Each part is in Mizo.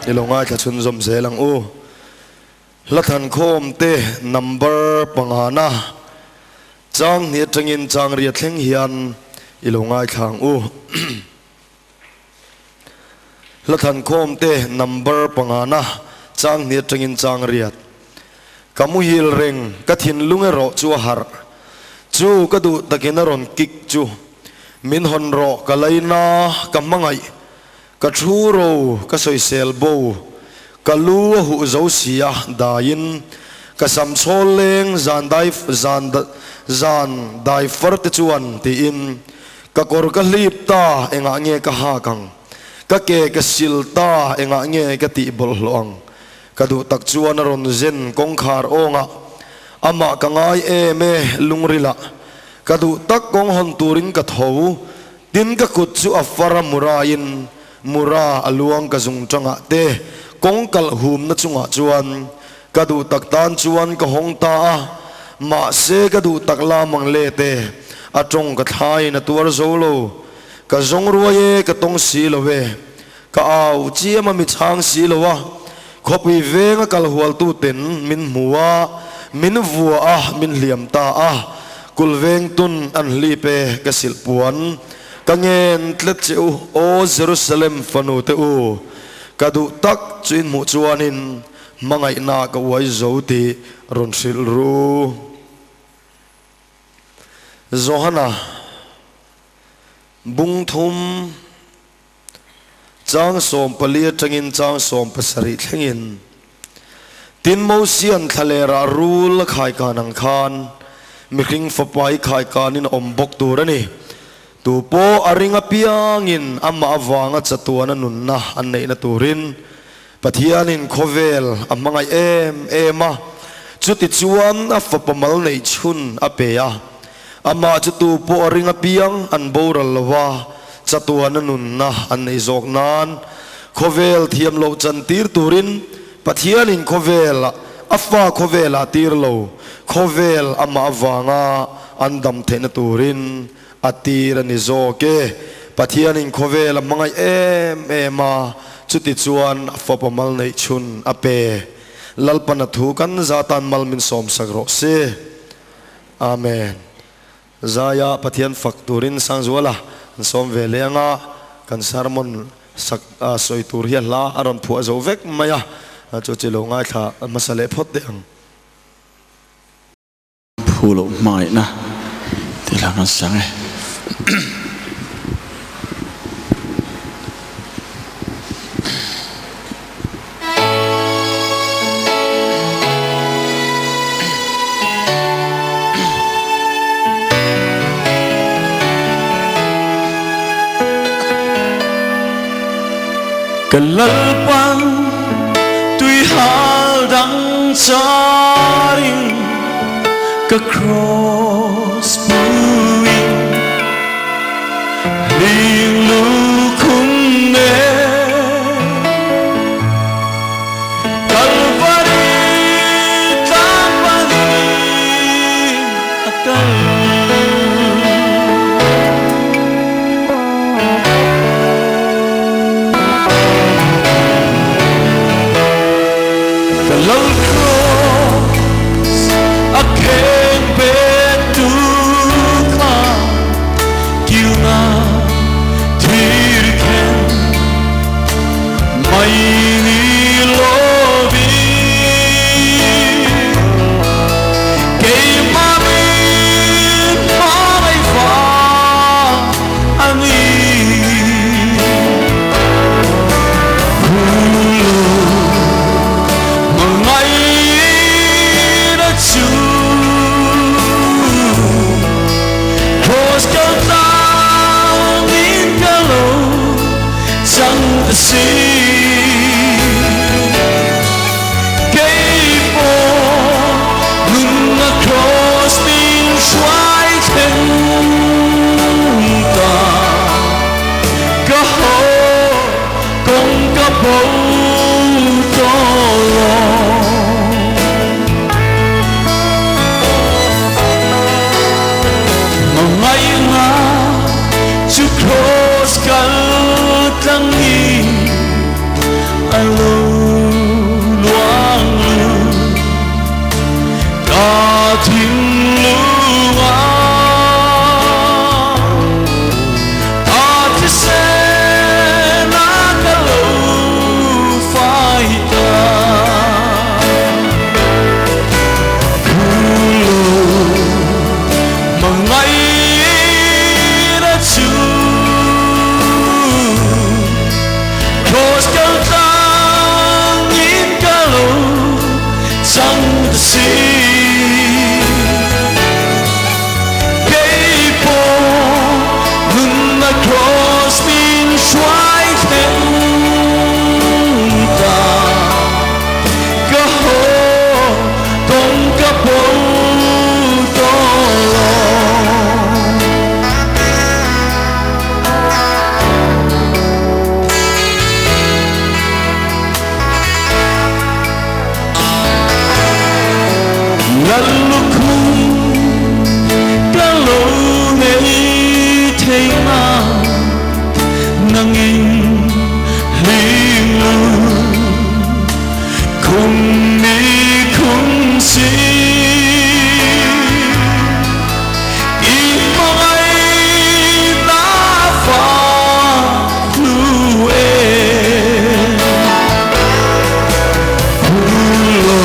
I lo ngaithla chhunzawm zel ang u. Hla thlankhawm te number pangana chang hnih atangin chang ria thleng hian i lo ngaithla ang u. Hla thlankhawm te number pangana chang hnih atangin chang riat. Ka muhil reng, ka thinlung erawh chu a harh. Chu ka duh takin a rawn kik chu. Min hawn rawh ka laina, ka hmangaih. Ka thu ro ka sawisel bo, ka lu a huh zo si a, daiin ka sam chhawl leng zan dai zan zan dai far te chuan tiin ka kawr ka hlip ta engah nge ka hak ang, ka ke ka sil ta engah nge ka tih bawlhhlawh ang, ka duh tak chuan a rawn zen kawngkhar awngah amah ka ngai em e lungrila ka duh tak kawng hawn turin ka tho. Tin ka kut chu a far a murain mura a luang ka zung tangah te kawng kalh humna chungah chuan ka duh tak tan chuan ka hawng ta a, mahse ka duh tak lamang le te a tawng ka thlaiin a tuar zo lo, ka zawng ruai e ka tawng si lo e, ka au chiam a mi chhang si lo a, khawpui veng a kal hual tu ten min hmu a, min vua a min hliam ta a, kul veng tun an hlip e ka silh puan ka ngen tlet che u aw Jerusalem fanu te u, ka duh tak chu in hmuh chuanin hmangaihna ka uai zo tih rawn hrilh ru. Johana bung thum. Chang 14 atangin chang 17 thlengin Tin Mosian thlalerah rul a khaikan ang khan mihring fapa hi khaikanin a awm bawk tur a ni. Tu pawh a ring apiangin amah avanga chatuana nunna an neihna turin Pathianin khawvel a hmangaih em em a, chutichuan a fapa mal neih chhun a pe a. Amah chu tu pawh a ring apiang an boral lo a, chatuana nunna an neih zawk nan khawvel thiam loh chan tir turin Pathianin khawvel a fa khawvel ah tir lo, khawvel amah avanga an dam theihna turin a tir a ni zawk e. Pathianin khawvel a hmangaih em em a, chutichuan a fapa mal neih chhun a pe. Lalpana thu kan zatan mal min sawmsak rawh se. Amen. Zaia Pathian fak turin Sangzuala an sawm ve leh anga kan sermon sak sawi tur hi a hla a rawn phuah zo vek mai a, chu chi lo ngaithla hmasa leh phawt teh ang. Phu loh hmangaihna tih hla kan sang e. Ka Lalpan tui hal dang charin ka cross puin Hling lukhum nen Kalvari tlang panin a kal. Ka lal cross a kheng bet tu kha Kilna thir khen mai ni lovin keimah min hmangaih fa a ni. Phulo hmangaihna chu Cross kal tlangin ka lo chang ta si. Kei pawh nunna cross min hruai thleng ta. Ka haw kawng ka bo tawh lo. Hmangaihna chu cross kal tlangin Si Kei pawh nunna kraws min hruai thleng ta Ka haw kawng ka bo tawh lo. Lallukhum ka lo nei thei nga nangin hlim lu khum mi khum si I hmangaihna fa hlu e. Phulo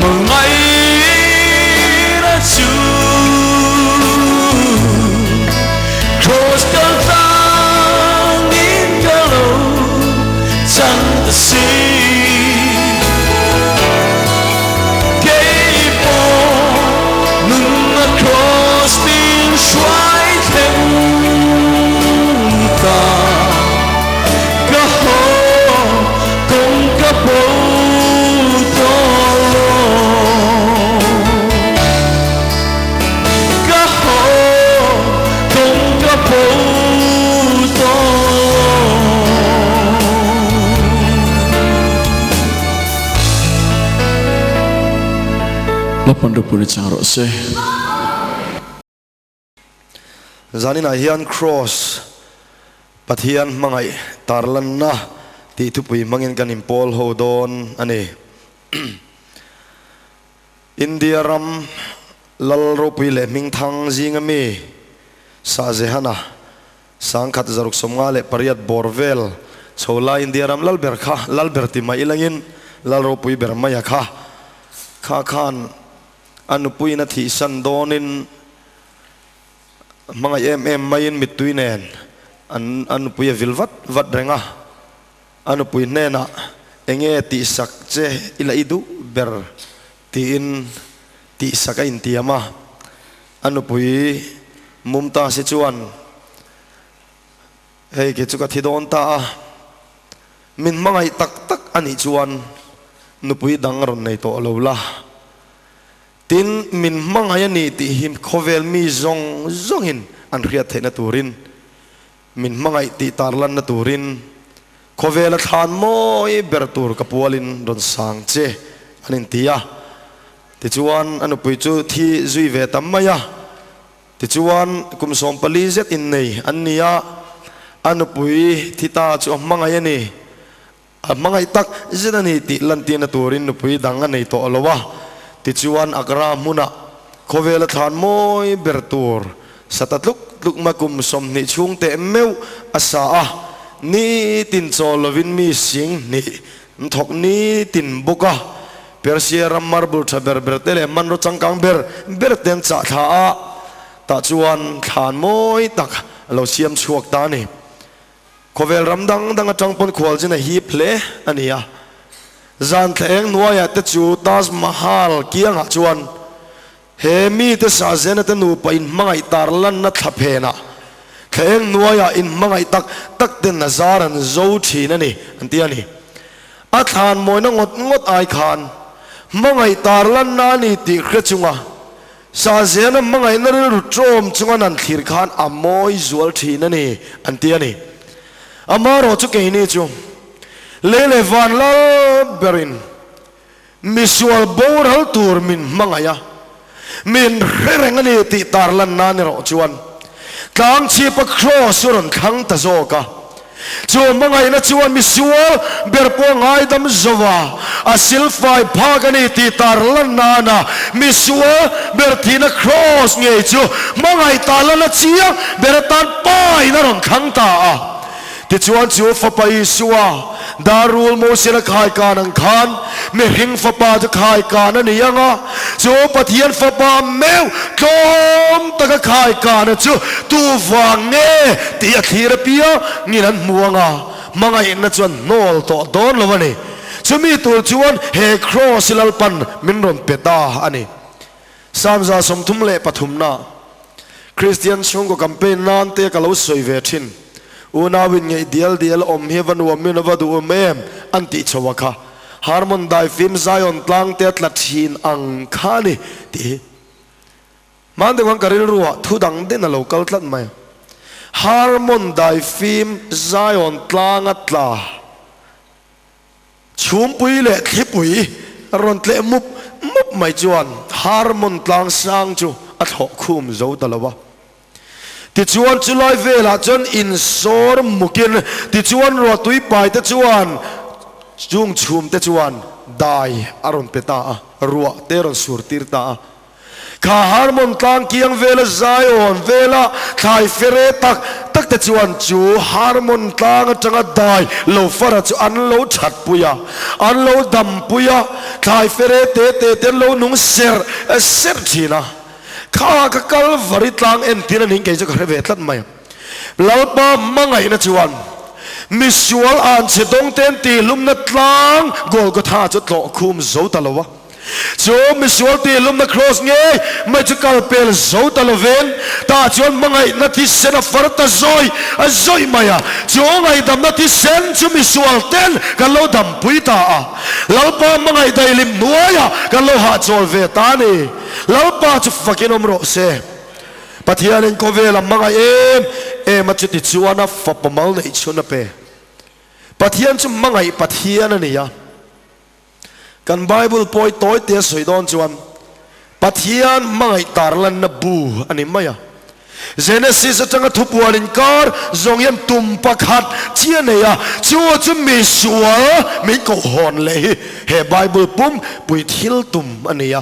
hmangaihna chu Cross kal tlangin ka lo chang ta si. Kei pawh nunna Cross min hruai thleng ta. Ka haw kawng ka bo tawh lo. Ka haw kawng ka bo tawh lo. Lapan ropui ni chang rawh se. Zaninah hian Kraws Pathian hmangaih tarlanna tih thupui hmangin kan inpawl ho dawn a ni. India ram lal ropui leh hmingthang zinga mi Shahjehana sangkhat zaruk 58 bawr vel chho lai India ram lal ber kha lal ber ti mai ilangin lal ropui ber maia kha kha khan A nupuiin a thihsan dawnin hmangaih em em maiin mittui nen an a nupui a vil vat vat reng a. A nupui hnenah enge tihsak che i la i duh ber tiin tihsak a intiam a. A nupui Mumtaz-i chuan hei kei chu ka thi dawn ta a, min hmangaih tak tak a nih chuan nupui dang rawn nei tawh lo la. Tin, min hmangaih a ni tih hi khawvel mi zawng zawngin an hriat theihna turin, min hmangaih tih tarlanna turin khawvela thlan mawi ber tur ka pualin rawn sang che an inti a. Tichuan, a nupui chu thi zui ve tam mai a. Tichuan, kum 14 zet innei an ni a, a nupui thi ta chu a hmangaih a ni. A hmangaih tak zet a ni tih lantirna turin nupui dang a nei tawh lo a. Tichuan, Agra hmunah khawvela thlan mawi ber tur sata tluk tluk ma kum 20 chhung teh meuh a sa a, nitin chawl lovin mi 2000 an thawk nitin bawk a. Persia ram marble tha ber ber te leh hmanraw changkang ber ber te an chah thla a, tah chuan thlan mawi tak a lo siam chhuak ta a ni. Khawvel ram dang dang atang pawn khualzin a hip hle a ni a. Zan thla eng hnuaiah te chu Taj Mahal kiangah chuan he mite Shahzena te nupa inhmangaih tarlanna thla phenah thla eng hnuaiah inhmangaih tak tak ten a zar an zo thin a ni an ti a ni. A thlan mawina ngawt ngawt ai khan hmangaih tarlanna a ni tih hre chunga Shahzena hmangaihna rilru ṭawm chunga nan thlir khan a mawi zual ṭhin a ni, an ti a ni. Amaherawh chu keini chu lei leh van lal berin misual boral tur min hmangaih a, min hre reng a ni tih tarlan nan erawh chuan tlangchhipa kraws chu rawn thlang ta zawk a. Chu hmangaihna chuan misual ber pawh ngaidam zo a, a silfai phak a ni tih tar lan nana misual ber thihna kraws ngei chu hmangaih ta lana chiang ber atan pain a rawn thlang ta a. Tichuan chu Fapa Isua Darul Mosian a khaikan ang khan mihring fapa chu khaikan a ni ang a, chu Pathian fapa meuh tlawm taka khaikana chu tu vang nge tih a thlir apiangin an hmu ang a, hmangaihna chuan hnawl tawh dawn lo a ni. Chumi tur chuan he Kraws hi Lalpan min rawn pe ta a ni. Psalm 33 na Kristian chhungkaw campaign nan te ka lo sawi ve thin. Unau in ngeih dial dial awm hi va nuam in a va duhawm em an tih chho a kha. Harmon daifim Zion tlang te a tla thin ang kha a ni tih hi. Hman deuh khan ka rilru ah thu dang den a lo kal tlat mai. Harmon daifim Zion tlang a tla. Chhumpui leh thlipui rawn tleh mup mup mai chuan Harmon tlang sang chu a thlawh khum zo ta lo a. Tichuan chulai velah chuan insawr mukin tichuan ruahtui pai te chuan chung chhum te chuan dai a rawn pe ta a, ruah te rawn sur tir ta a. Kha Harmon tlang kiang vela Zion vela thlai fere tak tak te chuan chu Harmon tlang atanga dai lo fara chu an lo that pui a, an lo dam pui a, thlai fere te te te an lo nung serh serh thin a. Kha ka Kalvari tlang entir a niin kei chu ka hre ve tlat mai. Lalpa hmangaihna chuan misual anchhe dawngten tihlumna tlang Golgotha chu tlawh khum zo ta lo a. Chu misual tihlumna kraws ngei mai chu kal pel zo ta lovin, tah chuan hmangaihna thisen a far ta zawi a zawih mai a. Chu ngaihdamna thisen chu misual ten kan lo dampui ta a, Lalpa hmangaih daihlim hnuaiah kan lo hahchawl ve ta a ni. Lalpa chu fakin awm rawh se. Pathianin khawvel a hmangaih em em a, chuti chuan a fapa mal neih chhun a pe. Pathian chu hmangaih Pathian a ni a. Kan Bible pawi tawi te a sawi dawn chuan Pathian hmangaih tarlanna bu a ni mai a. Genesis atanga thupuan inkar zawng hian tum pakhat chi a nei a, chu chu misual min kohhawn leh hi he Bible pum pui thil tum a ni a.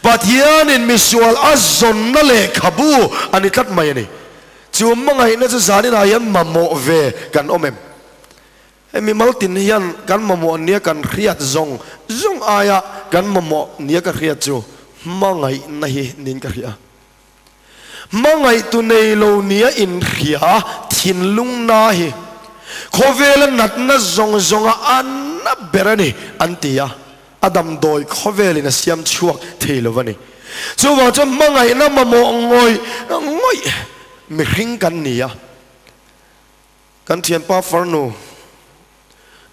Pathianin misual a zawnna lehkhabu a ni tlat mai a ni. Chu hmangaihna chu zaninah hian mamawh ve kan awm em? Hei mimal tin hian kan mamawh nia kan hriat zawng zawng aia kan mamawh nia ka hriat chu hmangaihna hi niin ka hria. Hmangaihtu nei lo nia inhria thinlungna hi khawvela natna zawng zawnga a na ber a ni an ti a, a damdawi khawvelin a siam chhuak thei lo a ni. Chuvang chuan hmangaihna mamawh ngawih ngawih mihring kan ni a. Kan thianpa farnu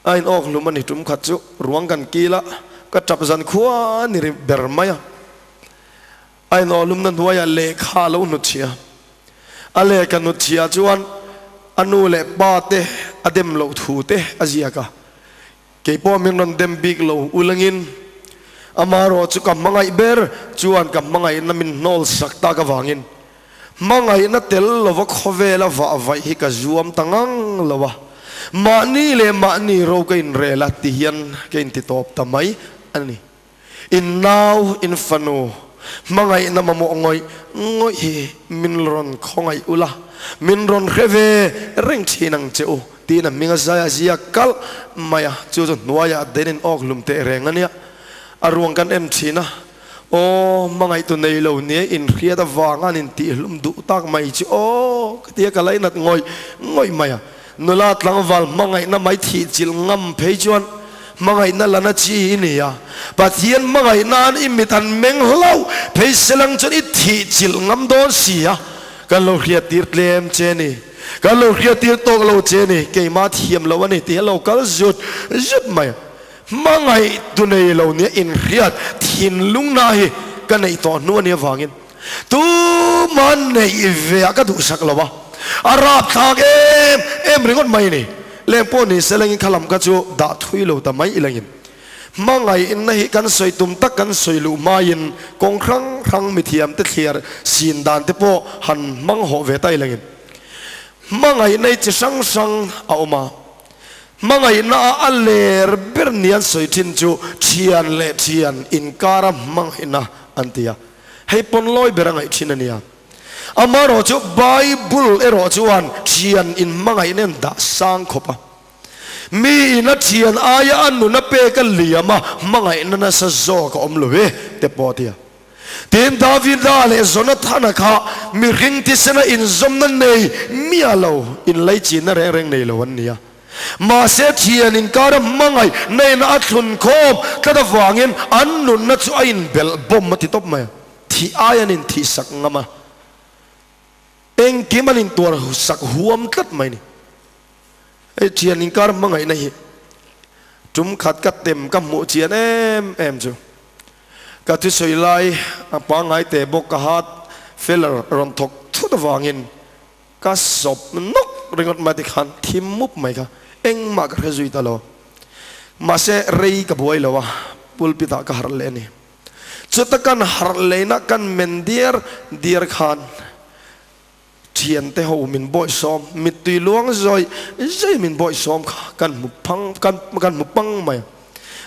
a in awk hlum a ni tum khat chu ruang kan kil a, ka tap zan khua ni ri ber mai a. A in awh hlumna hnuaiah lehkha a lo hnutchhiah a. A lehkha hnutchhiah chuan a nu leh pa te a dem loh thu te a ziak a. Kei pawh min rawn dem bik lo ulangin amaherawh chu ka hmangaih ber chuan ka hmangaihna min hnawl sak tak avangin hmangaihna tel lova khawvela vah vaih hi ka zuam ta ngang lo a, mahni leh mahni ro ka inrel a ti hian ka inti tawp ta mai a ni. In nau, in fanu, hmangaihna mamawh ngawih ngawih hi min rawn khawngaih ula, min rawn hre ve reng thin ang che u, tiin a hming a zai a ziak kalh mai a, chu chu hnuaiah den in awk hlum teh reng a nia. A ruang kan en thin a, aw, hmangaihtu nei lo nia inhriat avanga an intihhlum duh tak mai chu aw, ka tia ka lainat ngawih ngawih mai a. Nula tlangval hmangaihna mai thih chilh ngam phei chuan hmangaihna lana chi i ni a, Pathian hmangaihnain i mit an meng hlauh phei selang chuan i thih chilh ngam dawn si a, kan lo hriattir tlem che ni, kan lo hriattir tawk lo che ni, keimah thiam lo a ni tih a lo kal zut zut mai. Hmangaih tu nei lo nia inhriat thinlungna hi ka neih tawh hnu a nih avangin Tuma neih ve ah ka duhsak lo a, a rapthlak em em ringawt mai a ni. Leng pawh ni se lengin kha lam kha chu dah thui lo ta mai ilangin hmangaihna hi kan sawi tum tak kan sawi luh hmaiin kawng hrang hrang mithiam te thliar sin dan te pawh han hmang hawh ve ta ilangin hmangaihna hi chi hrang hrang a awm a, hmangaihna a a ler ber ni an sawi thin chu thian leh thian inkara hmangaihna an ti a. Hei pawn lawi ber a ngaih thin a nia. Amaherawh chu Bible erawh chuan thian in hmangaih nen dah sang khawp a. Mi in a thian aia a nun a pek a liam a, hmangaihna nasa zawk a awm lo e te pawh a ti a. Tin, Davida leh Jonathana kha mihring thisena inzawmna nei miah lo, inlaichinna reng reng nei lo an ni a. Mahse thian inkara hmangaih naina a thlun khawm tlat avangin an nunna chu a inbelh bawm a ti tawp mai a, thih ai an inthihsak ngam a, engkim an intuar sak huam tlat mai a ni. Hei thian inkar hmangaihna hi tum khat ka tem ka hmuh chian em em chu ka thusawi lai a pangngai teh bawk ka heart failure rawn thawk thut avangin Ka sawp nawk ringawt mai tikhan thim mup mai kha engmah ka hre zui ta lo. Mahse rei ka buai lo a, pulpit ah ka harh leh a ni. Chuta kan harh lehna kan men diar diar khan thiante ho min bawihsawm, mittui luang zawih zawih min bawihsawm kha kan hmu phang kan kan hmu pang mai a.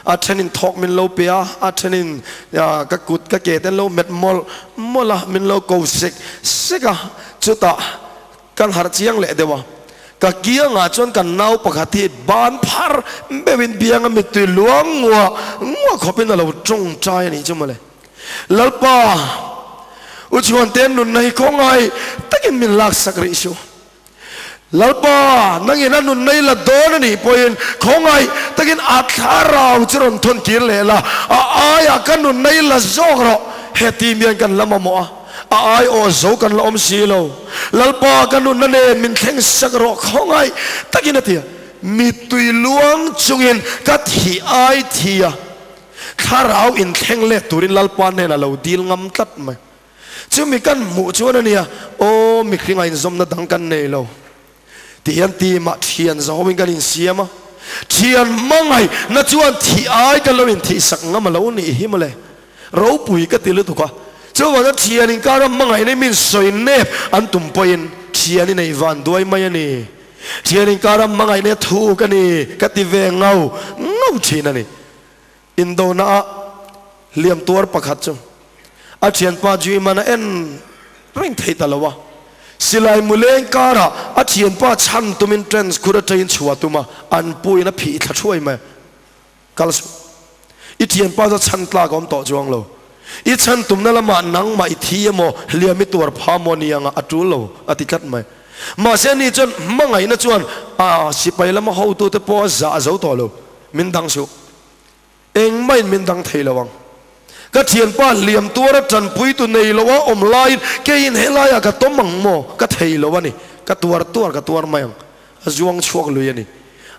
A thenin thawk min lo pe a, a thenin ka kut ka ke te an lo hmet mawlh mawlh a, min lo ko sek sek a, chutah kan harh chiang leh deuh a. Ka kiangah chuan kan nau pakhat hi ban phar beuhin bianga mittui luang nguah nguah khawpin a lo tawngtai a nih chu mawle. Lalpa, U Chhuante nunna hi khawngaih takin min laksak rih suh. Lalpa, nangin a nunna i la dawn a nih pawhin khawngaih takin a thlarau chu rawn thawn kir leh la, a aiah ka nunna i la zawk rawh. Heti mian kan la mamawh a, a ai aw zo kan la awm si lo. Lalpa, ka nunna nen min thleng sak rawh khawngaih takin a ti a. Mittui luang chungin ka thih ai thi a, thlarau inthleng let turin Lalpa hnenah lo dil ngam tlat mai. Chumi kan hmuh chuan a nia, Aw mihringa inzawmna dang kan nei lo ti hian timah thian zahawmin kan insiam a, thian hmangaihna chuan thih ai kan lo inthihsak ngam a lo nih hi mawle. Ropui ka ti lutuk a, chuvang chuan thian inkara hmangaihna hi min sawi nep an tum pawhin thian i nei van duai mai a ni. Thian inkara hmangaihna hi a thuk a ni ka ti ve ngau ngau thin a ni. Indona ah hliam tuar pakhat chu a thianpa Juiman a en reng thei ta lo a, silai muleng karah a thianpa chhan tumin trench khur atangin chhuah tum a, an puiin a phih thla thuai mai. Kal suh. I thianpa chu chhan tlak a awm tawh chuang lo. I chhan tumna lamah nangmah i thi emaw hliam i tuar pha maw ni anga a tul lo a ti tlat mai. Mahse ani chuan hmangaihna chuan a sipai lama hotute pawh a zah zo tawh lo. Min dang suh. Engmahin min dang thei lo ang. Ka thianpa hliam tuara tanpuitu nei lo a awm laiin keiin helaiah ka tawm ang maw? Ka thei lo a ni. Ka tuar tuar ka tuar mai ang. A zuang chhuak lui a ni.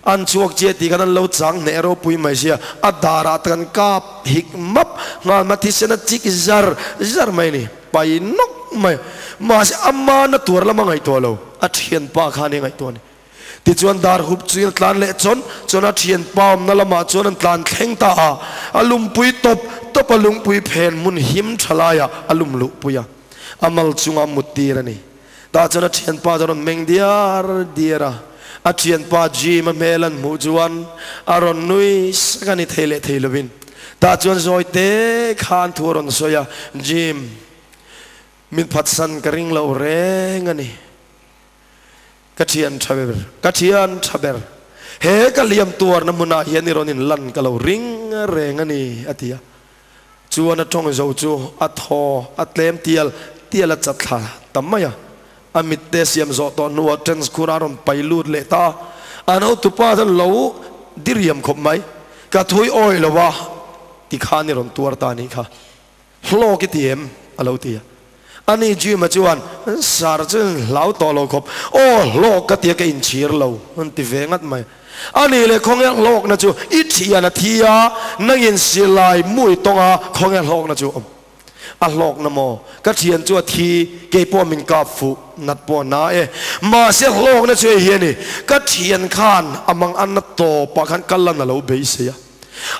An chhuak chiah tih khan an lo chang hneh ropui mai sia, a darah te kan kap hik map nghal ma thisen a chik zar zar mai a ni. Pai nawk mai. Mahse amana tuar lama ngaihtuah lo. A thianpa khan hi ngaihtuah a ni. Tichuan dar hup chuin a tlan leh chawn chuan a thianpa awmna lamah chuan an tlan thleng ta a, a lumpui tawp tawp a lungpui phen hmun him tha laiah a lum luhpui a, a mal chunga a mut tir a ni. Tah chuan a thianpa chu a rawn meng diar diar a, a thianpa Jim a hmel an hmuh chuan a rawn nui sak a ni thei leh thei lovin. Tah chuan zawi te khan thu a rawn sawi a, Jim, min phatsan ka ring lo reng a ni. Ka thian tha ber, ka thian tha ber, he ka hliam tuarna hmunah hian i rawn inlan ka lo ring reng a ni, a ti a. Chuan a tawng zo chu a thaw a tlem tial tial a chat thla ta mai a. A mitte siam zawh tawh hnuah Trans khur a rawn pai lut leh ta a. An hotupa chuan lo diriam khawp mai, Ka thui awi lo a, tikhan i rawn tuar ta a nih kha. Hlawk i ti em? a lo ti a. Ani Jim-a chuan, Sir chu hlau tawh lo khawp. Aw, hlawk ka tia ka inchhir lo, an ti ve ngat mai. Ani leh khawnge hlawkna chu i thian a thi a, nangin silai mui tawnga khawnge hlawkna chu awm. A hlawkna maw? Ka thian chu a thi, kei pawh min kap fuh, nat pawh a na e. Mahse hlawkna chu hei hi a ni, ka thian khan a mang anna tawpah khan ka lan a lo beisei a.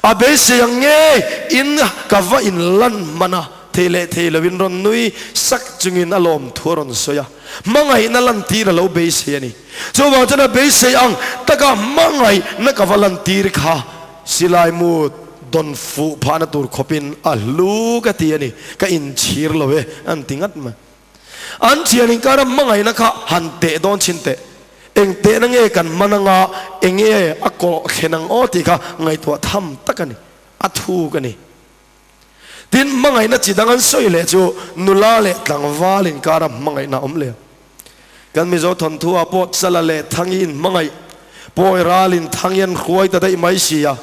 A beisei ang nge in ka va in lan hman a, thei leh thei lo in rawn nui sak chungin a lawm thu a rawn sawi a, hmangaihna lantir a lo beisei a ni. Chuvang chuan a beisei ang taka hmangaihna ka va lantir kha silai mu dawn fuh phahna tur khawpin a hlu ka ti a ni, ka inchhir lo e an ti ngat mai. An thian inkara hmangaihna kha han teh dawn chhin teh. Eng tehna nge kan hman anga enge a kawh thlen ang aw tih kha ngaihtuah tham tak a ni, a thuk a ni. Tin, hmangaihna chi dang an sawi leh chu nula leh tlangval inkara hmangaihna a awm leh. Kan Mizo thawnthu ah pawh Chala leh Thangi in hmangaih. Pawi ralin thang hian hruai ta daih mai si a,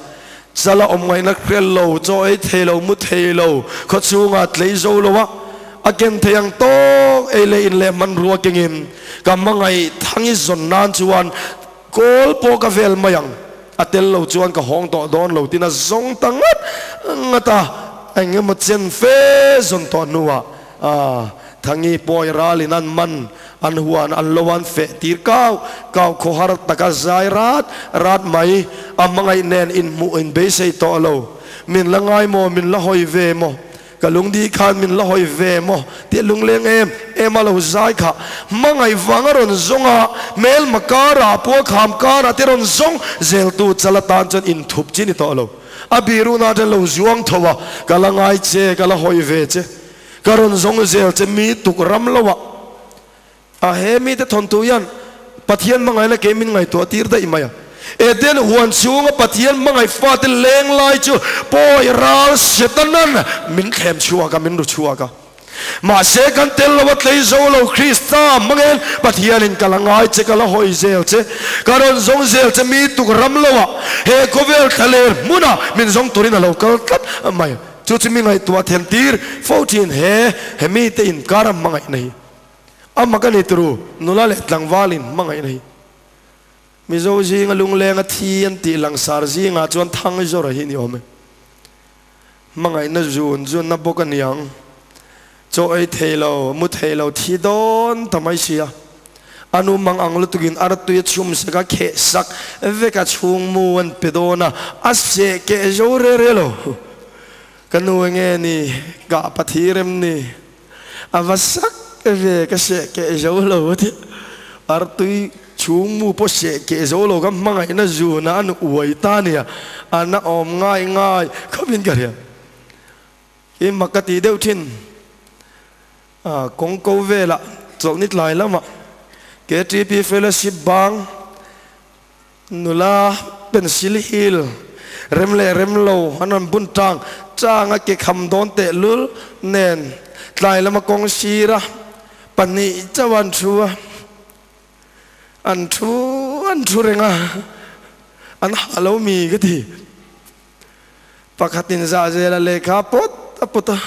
chala awm ngaihna hrel lo, chaw ei thei lo, mu thei lo, khaw chhungah tlei zo lo a, a ken thei ang tawk ei leh in leh hmanrua kengin ka hmangaih thang i zawn nan chuan kawl pawh ka vel mai ang, a tel lo chuan ka hawng tawh dawn lo tin a zawng ta ngat ngat a, eng emaw chen fe zawn tawh hnuah A, Thangi pawi ralin an man, an huan an lo an feh tir kau kau khawhar taka zai rat rat mai, a hmangaih nen inhmuh in beisei tawh lo. Min la ngai maw, min la hawi ve maw, ka lungdi khan min la hawi ve maw tih lungleng em em a lo zai kha hmangaih vang a rawn zawng a, hmelma karah pual kham karah te rawn zawng zeltu chal atan chuan inthup chi ni tawh lo. A biruna atang lo zuang tho a, ka la ngai che, ka la hawi ve che. Ka rawn zawng zel che mi tuk ram lo ah. A he mite thawnthu hian Pathian hmangaihna kei min ngaihtuah tir daih mai a. Eden huan chhunga Pathian hmangaih fate leng lai chu pawi ral Setanan min thlem chhuak a, min ru chhuak a. Mahse kan tel lo a tlei zo lo Krista hmangin Pathianin ka la ngai che, ka la hawi zel che, ka rawn zawng zel che mi tuk ram lo ah he khawvel thlaler hmunah min zawng turin a lo kal tlat mai. Chu chu mi ngaihtuah then tir fo thin he he mite inkar a hmangaihna hi a mak a ni turu nula leh tlangval in hmangaihna hi Mizo zinga lunglenga thi an tih langsar zingah chuan thang zawra hi ni awm e. Hmangaihna zun zunna bawk a niang. Chaw ei thei lo, mu thei lo, thi dawn ta mai sia. A nu mang ang lutukin artui a chhum sak a, kheh sak vek a chhung mu an pe dawn a, a seh keh zo re re lo. Ka nu enge ni, kah pathi rem ni, a va sak ve ka seh keh zo lo a ti. Artui chhung mu pawh seh keh zo lo ka hmangaihna zunah an uai ta nia, a na awm ngai ngai khawpin ka hria. I mak ka tih deuh thin. A kawng ko velah chawlhni tlai lamah KTP Fellowship bang nula pencil heel rem leh rem lo an rawn bun tang chang a ke kham dawn tehlul nen tlai lama kawng sira pahnih chauh an thu a, an thu an thu reng a, an hah lo mi ka ti. Pakhatin zah zela lehkha pawt a pawt a,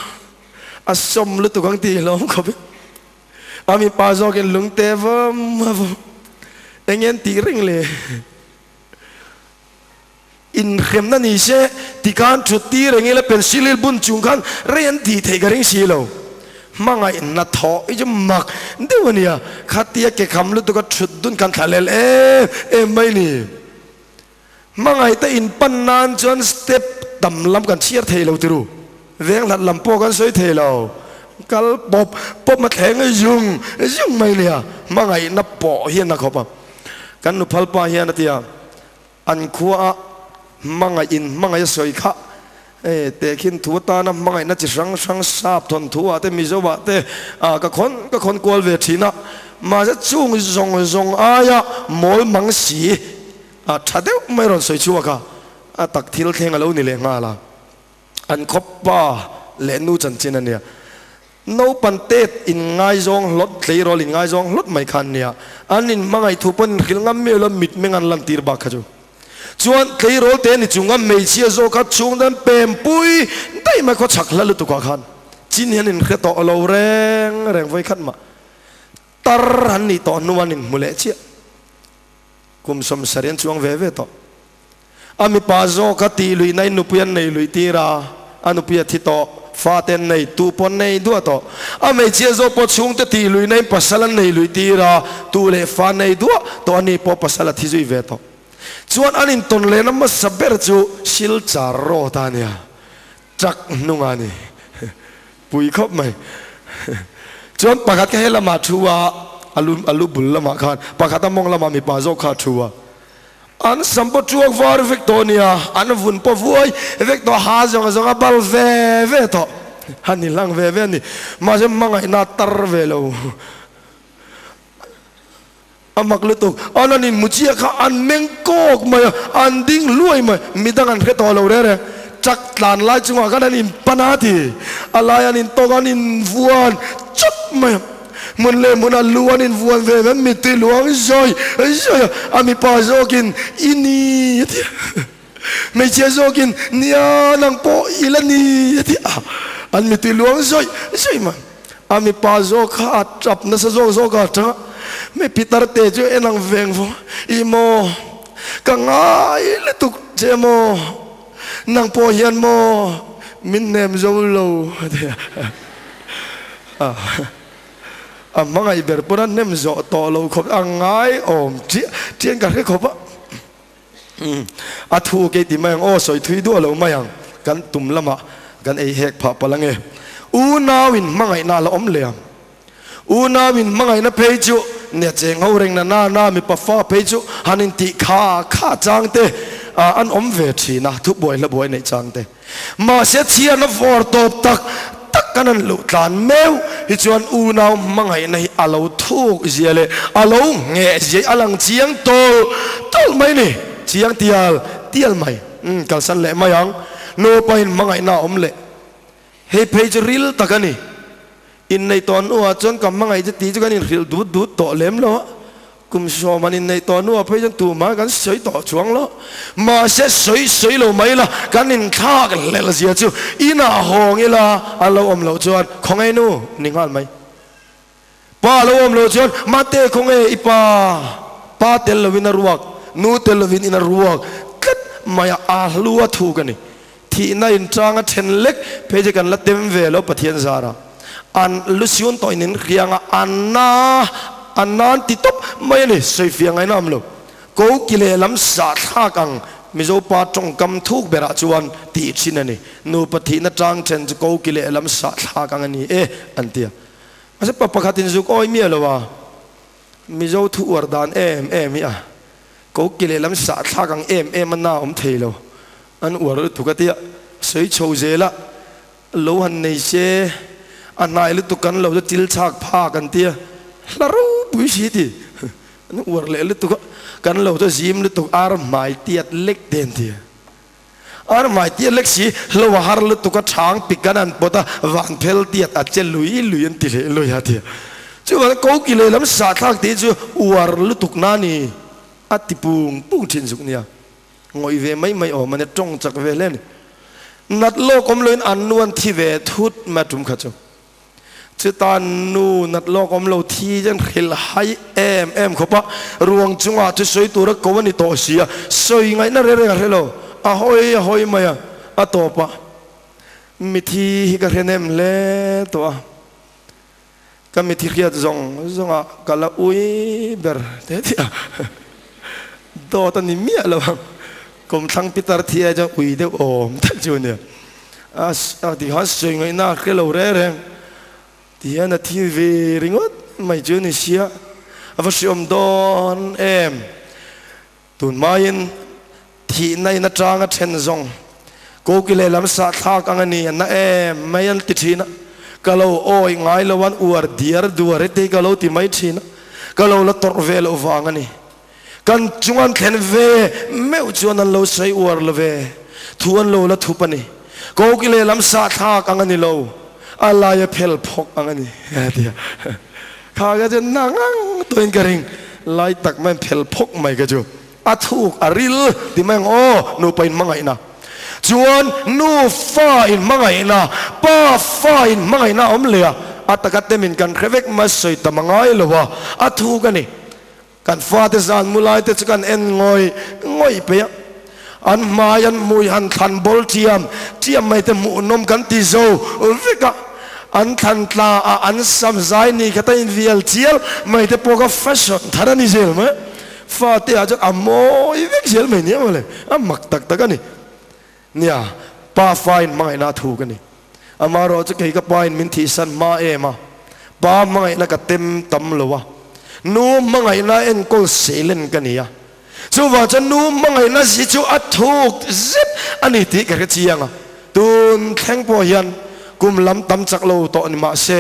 a sawm lutuk ang tih hlawm khawp in a mipa zawkin lungte vawm a vawm eng nge an tih reng le? Inhremna ni se tikhan thut tir eng ila pencil il bun chung khan rei an tih theih ka ring si lo. Hmangaih hnathawh hi chu mak deuh a nia, khatia ke kham lutuk a thut dun khan thla lel em em mai ni. Hmangaihte inpan nan chuan step tam lam kan chhiar thei lo tiru. Veng hlat lam pawh kan sawi thei lo. Kal pawp pawp a thleng zung zung mai nia. Hmangaihna pawh hian a khawp a. Kan nuphal pa hian a ti a, an khua a hmangaih in hmangaih a sawi kha e tehkhin thu atana hmangaihna chi hrang hrang sap thawnthu ah te Mizo ah te ka khawn ka khawn kual ve thin a. Mahse chung zawng zawng aia mawl mang si A tha deuh mai rawn sawi chhuak a, a tak thil thleng a lo ni leh nghal a. An khawp pa leh nu chanchin a nia. Naupan tet in ngaizawng hlawt, tleirawl in ngaizawng hlawt mai kha an nia. An in hmangaih thu pawn in hrilh ngam miau lo, mit meng an lan tir bak kha chu. Chuan tleirawl te ni chung a hmeichhia zawk kha chhung te an pem pui daih mai khaw chhak hla lutuk ah khan chin hian in hre tawh lo reng reng vawikhat mah tar an nih tawh hnu an in hmu leh chiah. Kum 70 an chuang ve ve tawh. A mipa zawk a tih luih na in nupui an nei luih tir a, a nupui a thi tawh, fate an nei, tu pawh an nei duah tawh. A hmeichhia zawk pawh chhungte tih luih na in pasal an nei luih tir a, tu leh fa an nei duah tawh, ani pawh pasal a thi zui ve tawh. Chuan an intawn lehna hmasa ber chu Silchar Road a nia, truck hnungah a ni. Pui khawp mai. Chuan pakhat kha helamah thu a, a lu a lu bul lamah khan pakhat a mawng lamah mipa zawk kha a thu a. An sam pawh tuak var vek tawh a nia, an vun pawh vuai vek tawh, ha zawng zawng a bal ve ve tawh. A ni hlang ve ve a ni. Mahse hmangaihna a tar ve lo. A mak lutuk. An an inhmu chiah kha an meng kawk mai a, an ding hluai mai. Midang an hre tawh lo reng reng. Truck tlan lai chungah khan an inpan a ti. A lai an intawk a, an invuan chawp mai a. Hmun leh hmunah lu an invuan ve ve, mittui luang zawi zawi a, a mipa zawkin i ni a ti a, hmeichhia zawkin nia nang pawh i la ni a ti a, an mittui luang zawi zawi mai. A mipa zawk kha a tap nasa zawk zawk a tang a, mi pitar te chu en ang veng vawng a, i maw ka ngai lutuk che maw, nang pawh hian maw min hnem zo lo a ti a. A hmangaih ber pawn a hnem zawh tawh lo khawp a ngai awm chiah chian ka hre khawp a. A thu kei ti mai ang aw sawi thui duah lo mai ang kan tum lamah kan ei hek phah palh ange. Unau in hmangaihna a la awm leh ang. Unau in hmangaihna phei chu nia cheng ho reng na na na mipa fa phei chu han in tih kha kha chang te an awm ve thin a thubuai hla buai neih chang te. Mahse chhiarna vawr tawp tak tak kan han luh tlan meuh hi chuan unau hmangaihna hi a lo thuk zia leh a lo ngheh zia hi a lang chiang tawl tawl mai ni. Chiang tial tial mai. Umm kalsan leh mai ang. Nupain hmangaihna a awm leh. Hei phei chu ril tak a ni. Inneih tawh hnuah chuan ka hmangaih chu tih chu kan inhrilh dut dut tawh lem lo a. Kum sawm an inneih tawh hnuah phei chuan tumah kan sawi tawh chuang lo. Mahse sawi sawi lo mai la, kan inthlak hlel zia chu inah hawng ila a lo awm loh chuan khawnge nu ni nghal mai. Pa a lo awm loh chuan mate khawnge i pa, pa tel lovin a ruak, nu tel lovin in a ruak tlat mai a, a hlu a thuk a ni. Thihna inchanga then lek phei chu kan la tem ve lo Pathian zara an lusiun tawh in in hrianga an na an na an ti tawp mai a ni sawifiah ngaihna awm lo ko ki leh lam sah thlak ang Mizo pa tawngkam thuk berah chuan tih thin a ni nupa thihna chang then chu ko ki leh lam sah thlak ang a ni e an ti a mahse pa pakhat in zuk awi miah lo a Mizo thu uar dan em em hi a ko ki leh lam sah thlak ang em em a na awm thei lo An uar lutuk a tia sawi chho zel a, lo han nei se a hnai lutuk kan lo chu chil chhak phak an tia, hla ropui si ti an uar leh lutuk a, kan lo chu zim lutuk ar hmai tiat lek te an tia, ar hmai tiat lek si hlo a har lutuk a chhang pik kan han pawt a van phel tiat a che lui lui an ti leh lui a tia, chuvang ko ki lehlam sahthlak tih chu uar lutuk na ni a ti pung pung thin zuk nia. Ngawih ve mai mai awm a nia, tawng chak ve hle a ni. Nat lawk awm loin an nu an thi ve thut mai a tum kha chu. Chuta nu nat lawk awm lo thi hian hrilh hai em em khawp a, ruang chungah chu sawi tura ko a ni tawh si a, sawi ngaihna reng reng a hre lo, a hawi a hawi mai a, a tawp a, mithi hi ka hre nem hle tawh a. Ka mithi hriat zawng zawngah ka la ui ber te ti a, dawt a ni miah lo ang. Kumthlang pitar thi ai chuan ui deuh awm tak chu a nia. A ti khan sawi ngaihna a hre lo reng reng. Ti hian a thi ve ringawt mai chu a ni sia, a va hriawm dawn em. Tun hmain thihna in atanga then zawng koki lehlam sahthlak ang a ni a na em mai an ti thin a, ka lo awih ngai lo an uar diar duar e tih ka lo ti mai thin a, ka lo la tawrh ve loh vang a ni. Kan chung an thlen ve meuh chuan an lo sawi uar lo ve, thu an lo la thup a ni. Koki lehlam sahthlak ang a ni lo, a laia phel phawk ang a ni a ti a. Kha ka chu na ngang tawhin ka ring, lai tak mai phel phawk mai ka chu a thuk a ril ti mai ang aw nupa in hmangaihna chuan nu fa in hmangaihna pa fa in hmangaihna a awm leh a, a taka temin kan hre vek mai sawi tam a ngai lo a, a thuk a ni. Kan fate zan mu lai te chu kan en ngawih ngawih peih a, an hmai an hmui han thlan bawl thiam thiam mai te hmuhnawm kan ti zo vek a, an thlan tla a an sam zai ni khat a invial chial mai te pawh kha fashion thar a ni zel mai, fate ah chuan a mawi vek zel mai nia mawle, a mak tak tak a ni. Nia, pa fa in hmangaihna a thuk a ni. Amaherawh chu kei ka pa in min thihsan hma em a, pa hmangaihna ka tem tam lo a, nu hmangaihna enkawl seilen ka ni a. Chuvang chuan nu hmangaihna zi chu a thuk zet a ni tih ka hre chiang a. Tun thleng pawh hian kum lam tam chak lo tawh ni mah se,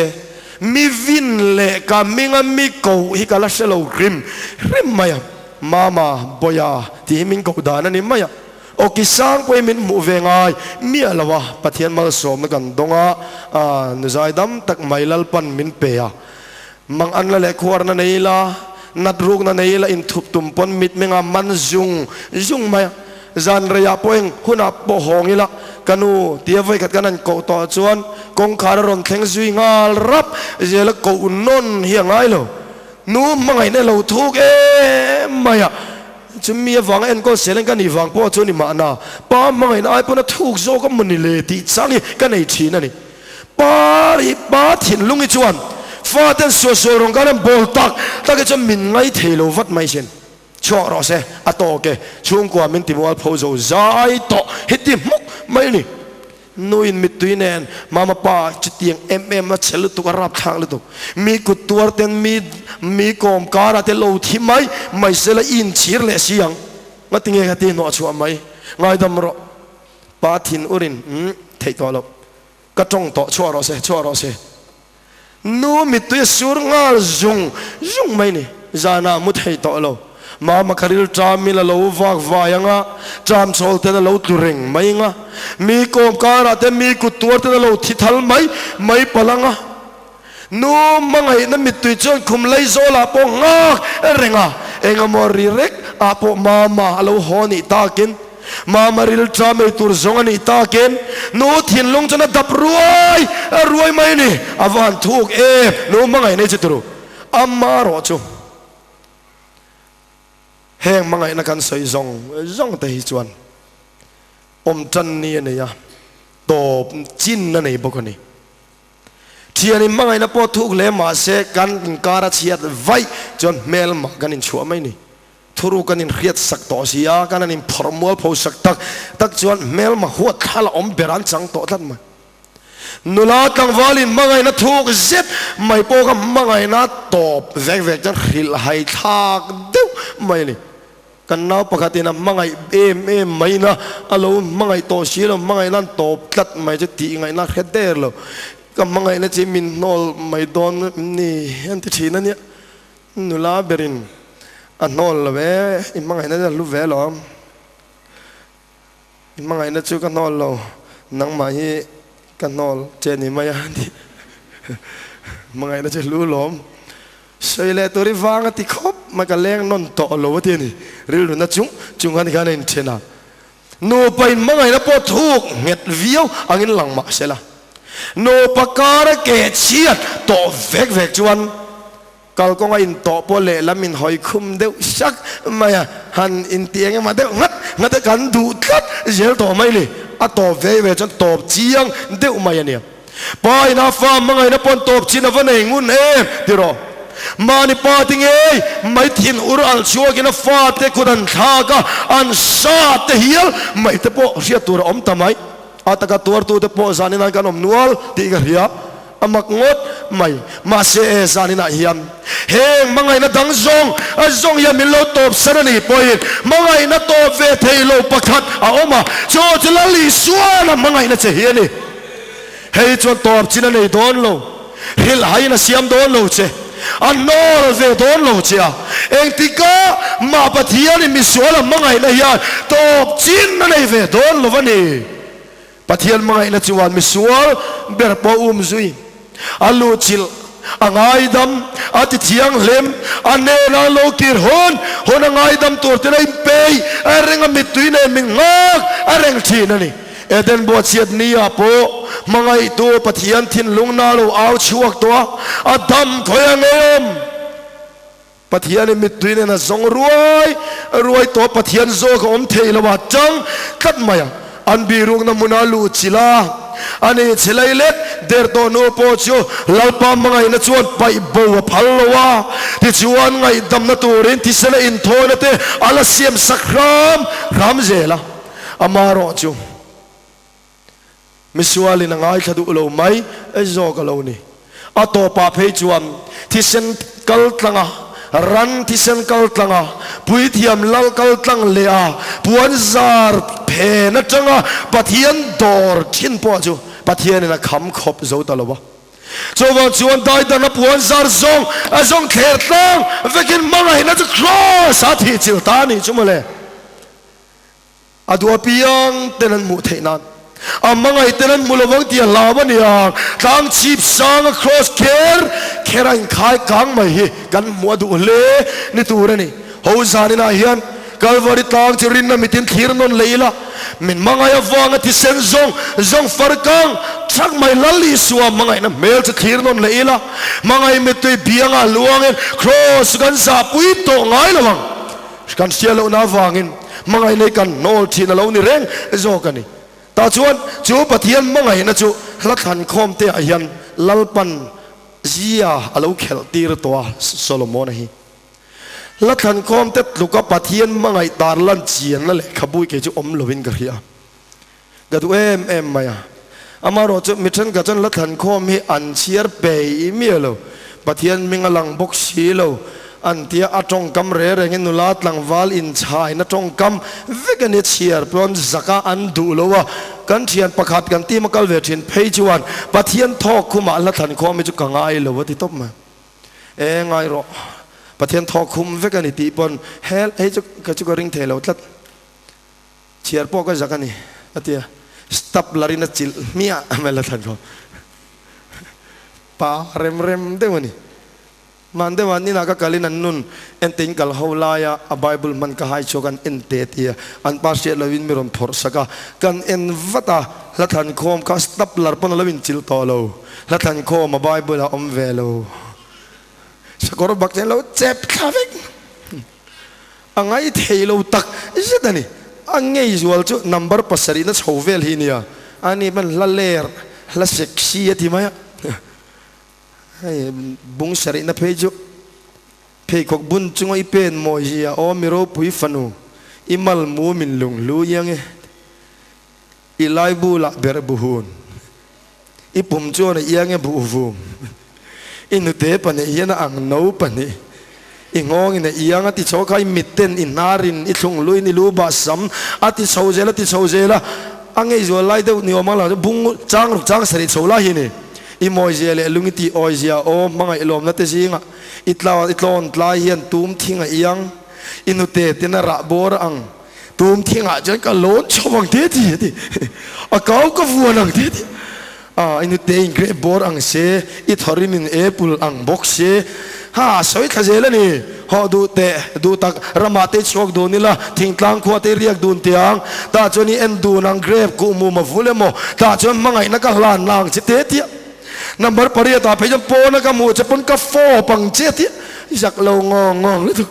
mi vin leh ka hminga mi koh hi ka la hre lo hrim hrim mai a. Mama, Bawia tih hi min koh dan a ni mai a. Aw ki sang pawhin min hmuh ve ngai miah lo a, Pathian malsawmna kan dawng a, nu zaidam tak mai Lalpan min pe a. Mang anna leh khuarna nei ila, nat rukna nei ila inthup tum pawn mitmenga man zung zung mai a. Zan reiah pawh eng hunah pawh hawng ila, ka nu tia vawikhat kan han koh tawh chuan kawngkhar a rawn thleng zui nghal rap zel a, koh nawn hi a ngai lo. Nu hmangaihna lo thuk em mai a, chumi avanga enkawl sel in ka nih vang pawh chu ni mahna, pa hmangaihna ai pawn a thuk zawk a mawni le tih chang hi ka nei thin a ni. Pa hi pa thinlung hi chuan faten suahsual rawng kan an bawl tak tak hi chuan min ngai thei lo vat mai sin. Chhuak rawh se, a tawk e, chhungkua min ti mual pho zo zai tawh hi ti hmuk mai ni. Nuin mittui nen mama pa chutiang em em a che lutuk a rapthlak lutuk. Mi kut tuar ten mi mi kawm karah te lo thi mai mai sela i inchhir leh si ang. Ngatinge ka ti hnawh chhuah mai. Ngaidam rawh. Pa thin urin umm theih tawh loh. Ka tawng tawh chhuah rawh se, chhuah rawh se. Nu mittui a sur nghal zung zung mai ni. Zanah mu thei tawh lo. Mama ka ril ṭam in a lo vak vai ang a, ṭam chawl ten a lo tlu reng mai ang a. Mi kawm karah te mi kut tuar ten a lo thi thal mai mai palh ang a. Nu hmangaihna mittui chuan khum lei zawlah pawh nghak reng a, engemaw ri rek ah pawh Mama a lo haw nih takin, Mama rilṭa mei tur zawng a nih takin, nu thinlung chuan a dap ruai ruai mai a ni. A va han thuk em! Nu hmangaihna hi chu turu ama rawh chu. Heng hmangaihna kan sawi zawng zawng te hi chuan awm tan ni a nei a, tawp chin a nei bawk a ni. Thianin hmangaihna pawh thuk hle mahse kan inkar a chhiat vaih chuan hmelma kan inchhuah mai ni. Thuru kan inhriat sak tawh si a, kan han inphawrh mual pho sak tak tak chuan hmelma huat thla la awm ber an chang tawh tlat mai. Nula tlangvalin hmangaihna thuk zet mai pawh kha hmangaihna tawp vek vek chuan hrilh hai thlak deuh mai a ni. Kan nau pakhatin a hmangaih em em maina a lo hmangaih tawh si lo, hmangaihna an tawp tlat mai chu tih ngaihna hre der lo. Ka hmangaihna chi min hnawl mai dawn em ni an ti thin a nia. Nula berin a hnawl lo e, i hmangaihna chu a hlu ve alawm. I hmangaihna chu ka hnawl lo, nangmah hi ka hnawl che ni mai a ti. Hmangaihna chu hlu lawm. Sawi leh tur i vang a ti khawp mai, ka leng nawn tawh lo a ti a ni. Rilru na chung chung khan tikhan a inthen a. Nupa in hmangaihna pawh thuk nghet viau angin lang mah se la. Nupa kara ke chhiat tawh vek vek chuan Kalkawnga intawh pawh lehlam in hawi khum deuh sak mai a, han inti eng emaw deuh nghat nghat a kan duh tlat zel tawh mai ni. A tawp ve ve chuan tawp chiang deuh mai a nia. Pa ina fa hmangaihna pawn tawp chin a va nei ngun em ti rawh. Mahni pa te ngei mai thin ur alh chhuakin a fate kut an thlak a, an sa te hial mai te pawh hriat tur a awm ta mai. A taka tuartute pawh zanin an kan awm nual tih ka hria. A mak ngawt mai. Mahse e, zaninah hian heng hmangaihna dang zawng zawng hian min lo tawp san a nih pawhin hmangaihna tawp ve thei lo pakhat a awm a, chu chu Lal Isuan a hmangaihna che hi a ni. Hei chuan tawp chin a nei dawn lo, hrilhhaiin a siam dawn lo che, a hnawl ve dawn lo che a, engtikah mah Pathianin misual a hmangaihna hian tawp chin a nei ve dawn lo a ni. Pathian hmangaihna chuan misual ber pawh um zui, a luhchilh, a ngaidam, a ti thianghlim, a hnenah lo kir hun hun a ngaidam tur ten a inpei a reng a, mittui nen min nghak a reng thin a ni. Eden buachiat ni ah pawh hmangaihtu Pathian thinlungna lo au chhuak tawh a, a dam khawi a ngei awm. Pathianin mittui nen a zawng ruai ruai tawh Pathian zawk a awm thei lo a tang tlat mai a, an birukna hmuna luh chilh a, a ni chhe lei lek der tawh hnu pawh chu Lalpa hmangaihna chuan paih bo a phal lo a, tichuan ngaihdamna turin thisena inthawina te a la siam sak hram hram zel a, amaherawh chu Misualin a ngaithla duh lo mai zawk a lo ni. A tawpah phei chuan thisen kal tlanga, ran thisen kal tlanga, puithiam lal kal tlang leh a puan zar phen atanga Pathian dawr thin pawh chu Pathianin a kham khawp zo ta lo a. Chuvang chuan daidan a puan zar zawng a zawng thler tlang vekin hmangaihna chu Kraws a thihchilh ta a nih chu mawle. A duh apiang ten an hmuh theih nan. A hmangaihten an hmu lovang tih a hlau a nia. Tlang chhip sanga kraws kher kher a inkhai kang mai hi kan hmuh a duh hle ni tur a ni. Ho zaninah hian Kalvari tlang chu rinna mitin thlir nawn leh ila, min hmangaih avanga thisen zawng zawng far kang thak mai Lal Isua hmangaihna hmel chu thlir nawn leh ila, hmangaih mittui bianga luangin kraws chu kan zahpui tawh ngai lo ang. Kan hria lohna avangin hmangaihna hi kan hnawl thin a lo ni reng zawk a ni. Tah chuan chu Pathian hmangaihna chu hla thlankhawm te ah hian Lalpan zia a lo khelh tir tawh a Solomona hi. Hla thlankhawm te tluka Pathian hmangaih tar lan chianna lehkhabu kei chu awm lovin ka hria. Ka duh em em mai a. Amaherawhchu mi thenkhat chuan hla thlankhawm hi an chhiar peih miah lo. Pathian hming a lang bawk si lo. An tia a tawngkam re rengin nula tlangval inchhaina tawngkam vek a nia chhiar pawn zaka an duh lo a. Kan thian pakhat kan team a kal ve thin phei chuan Pathian thawk khumah hla thlankhawm hi chu ka ngai lo a ti tawp mai. E ngai rawh Pathian thawk khum vek a ni tih pawn hel hei chu ka chu ka ring thei lo tlat. Chhiar pawh ka zak a ni, a ti a. Stapler in a chilh hmiah a mel a thlan kho. Pa rem rem deuh a ni. Hman deuh ah ninah ka kalin an nun entein kal ho laia a Bible hman ka hai chhuak an en te ti a. An pa hriat loin mi rawn phawrh sak a. Kan en vat a, hla thlan khawm kha stapler pawn a lo inchilh tawh lo. Hla thlan khawm a Bible a awm ve lo. Sakawr bak chuan lo chep thla vek. A ngai thei lo tak zet a ni. A ngei zual chu number pasarihna chho vel hi nia. A ni hman hla ler, hla sexy a ti mai a. Hei bung sarihna phei chu pheikhawk bun chunga i pen mawi zia aw mi ropui fanu i mal mu min lung hlu iang e. I lai bulah ber buhun. I pum chuan a iang e buh vum. I nute pahnih hian a ang no pahnih. I nghawngin a iang a ti chho kha i mitten i hnarin i thlung luin i lu bah sam a ti chho zel a ti chho zel a. A ngei zual lai deuh ni awm ang lang chu bung chang ruk chang sarih chho lai hi ni. I mawizia leh lung i tih awizia aw hmangaih lawmna te zingah i tla i tlawn tlai hian tum thing a iang. I nute ten a rah bawr a ang. Tum thingah chuan ka lawn chho ang te ti a ti. A kau ka vuan ang te ti. A i nute in grape bawr ang se, i thawrim in apple ang bawk se. Ha, sawi thla zel a ni. Haw duh teh, duh tak, ramah te i chhuak dun ila, thingtlang khua te i riak dun teh ang. Tah chuan i en dun ang grape kuhmum a vul emaw, tah chuan hmangaihna ka hlan na ang che te ti a. Number pariat ah phei chuan pawna ka hmuh che pawn ka fawp ang che ti a. Zak lo ngawng ngawng lutuk.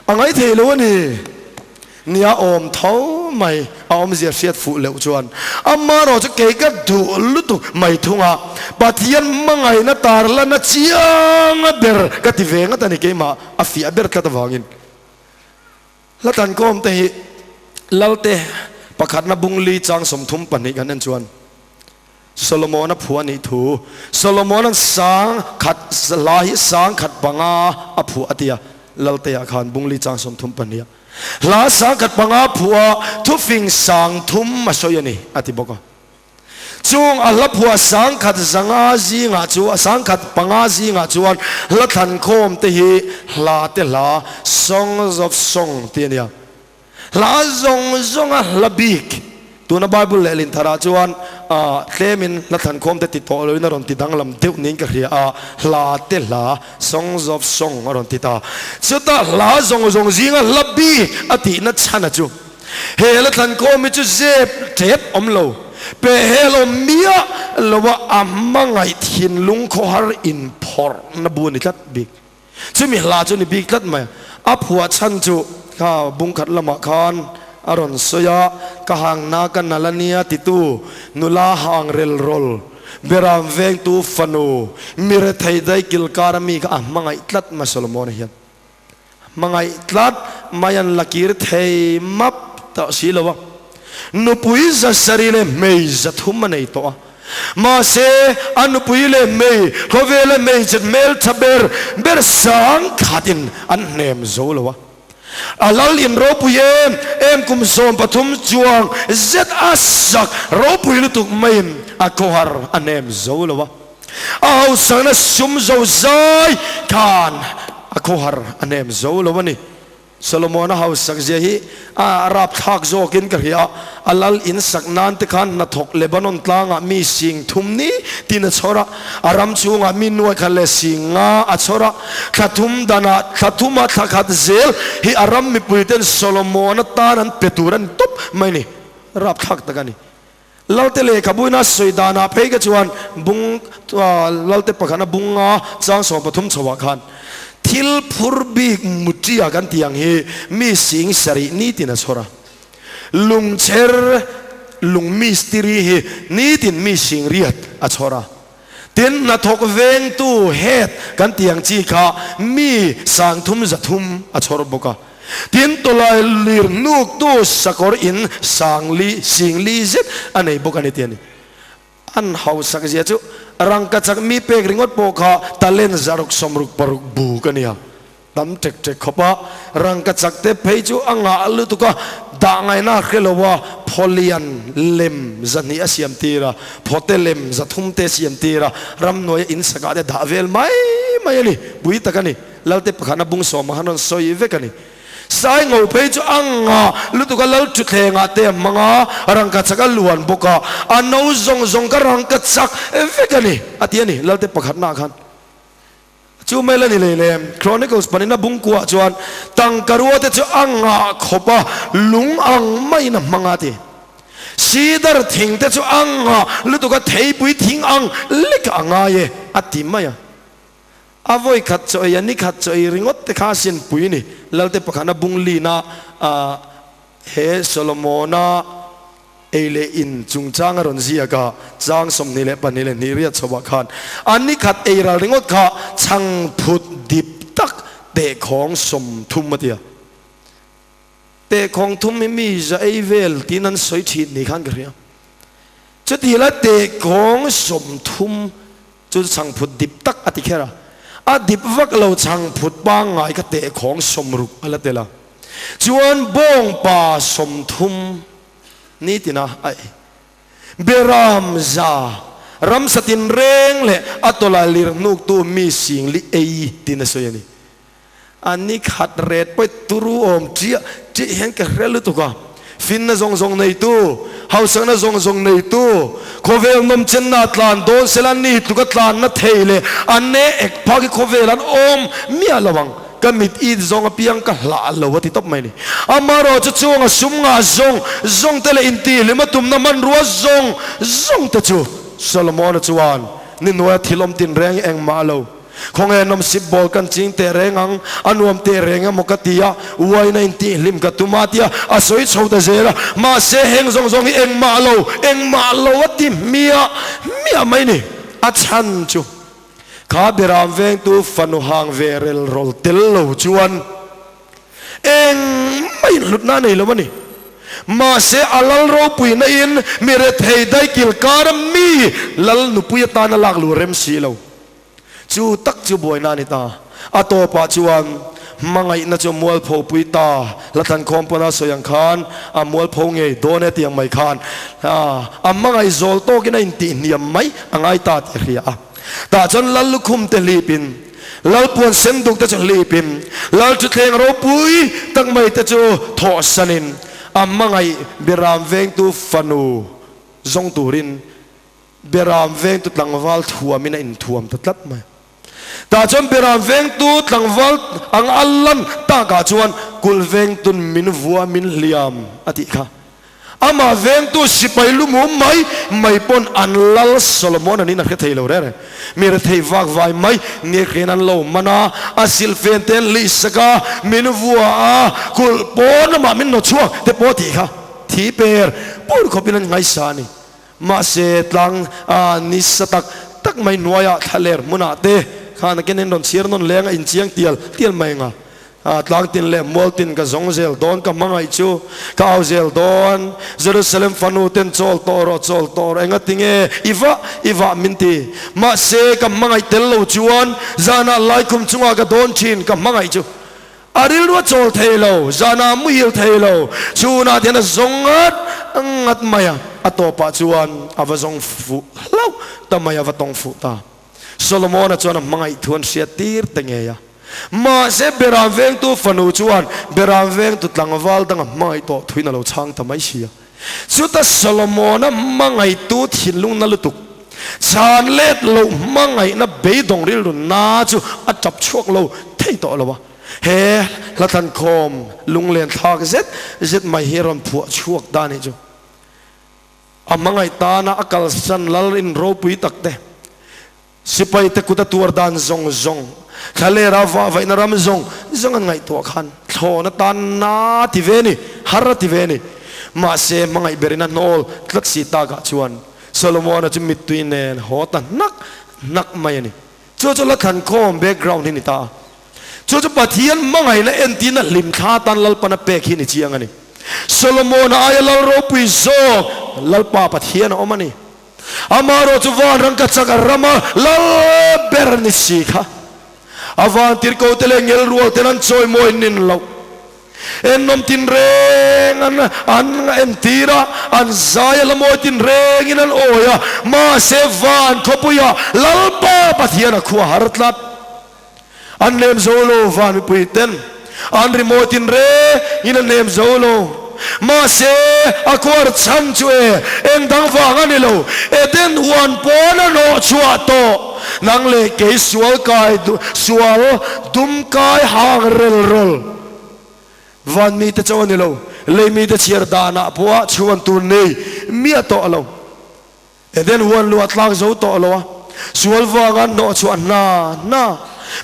A ngaithei lo a ni. Nia awm tho mai, a awmzia hriat fuh leuh chuan amaherawh chu kei ka duh lutuk mai thung a, Pathian hmangaihna tarlana chianga ber ka ti ve ngat a ni keimah a fiah ber tlat avangin. Hla tlankawm te hi Lalte pakhatna bungli chang 32 kan en chuan Solomona phuah a nih thu. Solomona'n 1000 hla hi 1005 a phuah a ti a, Laltea khan bungli chang 32 a hla 1005 phuah a thufing 3000 a sawi a ni a ti bawk a. Chung a hla phuah 1005 zingah chu 1005 zingah chuan hla thlankhawm te hi hla te hla, Songs of Song, tih a ni a. Hla zawng zawnga hla bik tuna Bible lehlin tharah chuan tlemin hla thlankhawm te ti tawh loin a rawn ti danglam deuh niin ka hria a, hla te hla, songs of song, a rawn ti ta. Chutah hla zawng zawng zinga hla bik a tihna chhana chu he hla thlankhawm hi chu zep tep awm lo, pehhel awm miah loa a hmangaih thinlung khawhar inphawrhna bu a ni tlat bik. Chumi hla chu ni bik tlat mai. A phuah chhan chu kha bungkhat lamah khan a rawn sawi a, Ka hangna ka nal a nia titu nula hang rel rawl, Beram vengtu fanu, mi rethei dai kilkar a mi kha a hmangaih tlat mai Solomon-a hian. Hmangaih tlat mai an la kir thei map tawh si lo a. Nupui 700 leh hmei 300 a nei tawh a. Mahse, a nupui leh hmei, khawvela hmeichhe hmeltha ber ber 10,000 in an hnem zo lo a. A lal in ropui em em kum 13 chuang zet a sak ropui lutuk maiin a khawhar a hnem zo lo a. A hausakna sum zo zai khan a khawhar a hnem zo lo a ni. Solomona hausak zia hi a rapthlak zawkin ka hria a, a lal in sak nan te khan hnathawk Lebanon tlangah mi sing thum ni tin a chhawr a, a ram chhungah mi nuai khat leh sing nga a chhawr a, thla thum danah thla thuma thla khat zel hi a ram mipui ten Solomona tan an pe tur a ni tawp mai ni, rapthlak tak a ni. Lalte lehkhabuina sawi danah phei kha chuan bung Lalte pakhana bunga chang 13 chhoah khan thil phur bik mutia kan tih ang hi mi sing sarih nitin a chhawr a. Lungchher lung mistiri hi nitin mi sing riat a chhawr a. Tin, hnathawk vengtu head kan tih ang chi kha mi 300 300 a chhawr bawk a. Tin, tawlai lir hnuktu sakawr in sangli singli zet a nei bawk a ni tih a ni. An hausak zia chu rangkachak mi pek ringawt pawh kha talent 666 buk a ni a. Tam ṭek ṭek khawp a, rangkachak te phei chu a ngah lutuk a, dah ngaihna a hre lo a, phawlian lem 200 a siam tir a, phawte lem 300 te a siam tir a, ramhnuaia in sakah te dah vel mai mai a ni, pui tak a ni. Lalte pakhatna bung sawmah han rawn sawi vek a ni. Sai ngo phei chu a ngah lutuk a, lal thutthlengah te a hmang a, rangkachak a luan bawk a, a no zawng zawng ka rangkachak vek a ni, a ti a ni, Lalte pakhatnaah khan. Chu mai la ni lei lem, Chronicles panina bung kuah chuan tangka rua te chu a ngah khawp a, lung ang maiin a hmang a ti. Sidar thing te chu a ngah lutuk a, theipui thing ang lek a ngai e a ti mai a. A vawi khat chaw ei a, ni khat chaw ei ringawt te kha a sinpui ni. Lalte pakhana bung lina he Solomona Ei leh in chungchang a rawn ziak a, chang 22 leh riat chhoah khan a ni khat ei ral ringawt kha chhang phut dip tak tehkhawng 30 a ti a. Tehkhawng thum hi mi za ei vel tiin an sawi thin ni khan ka hria. Chuti la tehkhawng 30 chu chhang phut dip tak a ti kher a, a dip vak lo chhang phut pangngai kha tehkhawng 60 a la tel a. Chuan bawngpa 30 nitina a ei. Beram za, ramsa tinreng leh a tawlai lir hnuktu mi singli ei tiin a sawi a ni. A ni khat ret pawih turu awm chiah tih hian ka hre lutuk a. Finna zawng zawng neitu, hausakna zawng zawng neitu, khawvel nawmchenna a tlan dawn sela ni tluk a tlanna thei leh a ne ek phak hi khawvel an awm miah lo ang. Ka mit it zawng apiang ka hlah lo a ti tawp mai ni. Amaherawh chu chung a sum ngah zawng zawng te leh intihlim a tumna hmanrua zawng zawng te chu Solomona chuan ni hnuaia thil awm tinreng hi engmah lo. Khawnge nawmsip bawl kan ching teh reng ang, a nuam teh reng emaw ka ti a, uaina intihlim ka tum a tia a sawi chho ta zel a. Mahse heng zawng zawng hi engmah lo, engmah lo a ti hmiah hmiah mai ni. A chhan chu. Kha Beram vengtu fanu hang ve rel rawl tel lo chuan engmah inhlutna a nei lo a ni. Mahse a lal ropuina in mi rethei daikil kara mi lal nupui atana lak lu rem si lo. Chu tak chu buaina a ni ta. A tawpah chuan hmangaihna chu mualpho pui ta. Hlatlankhawm pawn a sawi ang khan a mualpho ngei dawn e tih ang mai khan a hmangaih zawl tawkin a intihhniam mai a ngai ta tih a hria a. Tah chuan lal lukhum te hlipin, lal puan sen duk te chu hlipin, lal thuthleng ropui tak mai te chu thawhsanin a hmangaih Beram vengtu fanu zawng turin Beram vengtu tlangval thuamin a inthuam ta tlat mai. Tah chuan Beram vengtu tlangval ang a lan takah chuan kulh vengtun min vua min hliam a tih kha. Amah vengtu sipai lu mum mai mai pawn an lal Solomon anin a hre thei lo reng reng. Mi rethei vak vai mai nge hrian an lo man a, a silfen te an lih sak a, min vua a, kulh pawn amah min nawt chhuak te pawh a tih kha. Thi per pur khawpin an ngaisa a ni. Mahse tlang a nisa tak tak mai hnuaiah thlaler hmunah te khan a ken in rawn chhiar nawn leng a inchiang tial tial mai ang a. Tlang tin leh mual tin ka zawng zel dawn, ka hmangaih chu ka au zel dawn. Jerusalem fanu ten chawl tawh rawh, chawl tawh rawh, enga tinge i vah, i vah min ti. Mahse ka hmangaih tel lo chuan zanah laikhum chungah ka dawn thin, ka hmangaih chu a rilru a chawl thei lo, zanah a muhil thei lo, chhunah hian a zawng ngat ngat mai a, a tawpah chuan a va zawng fuh hlauh ta mai, a va tawng fuh ta. Solomona chuan a hmangaih thu an hriat tir ta ngei a. Mahse Beram vengtu fanu chuan Beram vengtu tlangval danga hmangaih tawh thuin a lo chhang ta mai si a. Chuta Solomona hmangaihtu thinlung na lutuk, chhan let loh hmangaihna beidawng rilru na chu a tap chhuak lo thei tawh lo a. He hlatlankhawm lunglen thlak zet zet mai hi a rawn phuah chhuak ta nih chu. A hmangaih tana a kalsan lal in ropui tak te, Sipai te kut a tuar dan zawng zawng, thlalera vah vaihna ram zawng zawng an ngaihtuah khan thlawn atan na ti ve ni, har a ti ve ni. Mahse hmangaih berin a hnawl tlat si takah chuan Solomona chu mittui nen haw ta hnak hnak mai a ni. Chu chu la thlankhawm background hi ni ta a. Chu chu Pathian hmangaihna entirna hlimthla atan Lalpan a pek hi ni chiang a ni. Solomona aia lal ropui zawk Lalpa Pathian a awm a ni. Amaherawh chu van rangka chak a rama lal ber ni si kha a van tirhko te leh ngel rual ten an chawimawi nin loh. Ennawm tinreng an an entir a, an zai a lamawi tinrengin an awi a, mahse van khawpuia Lalpa Pathian a khua har tlat. An nem zo lo van mipui ten an rimawi tinrengin an nem zo lo. Mahse a kuar chhan chu e eng dang vang a ni lo, Eden huan pawn a nawh chhuah tawh. Nang leh kei sual kai sual dum kai hang rel rawl. Van mite chauh a ni lo, lei mite chhiar danah pawh chhuan tur nei miah tawh lo. Eden huan luah tlak zo tawh lo a, sual vanga hnawh chhuah hna hna,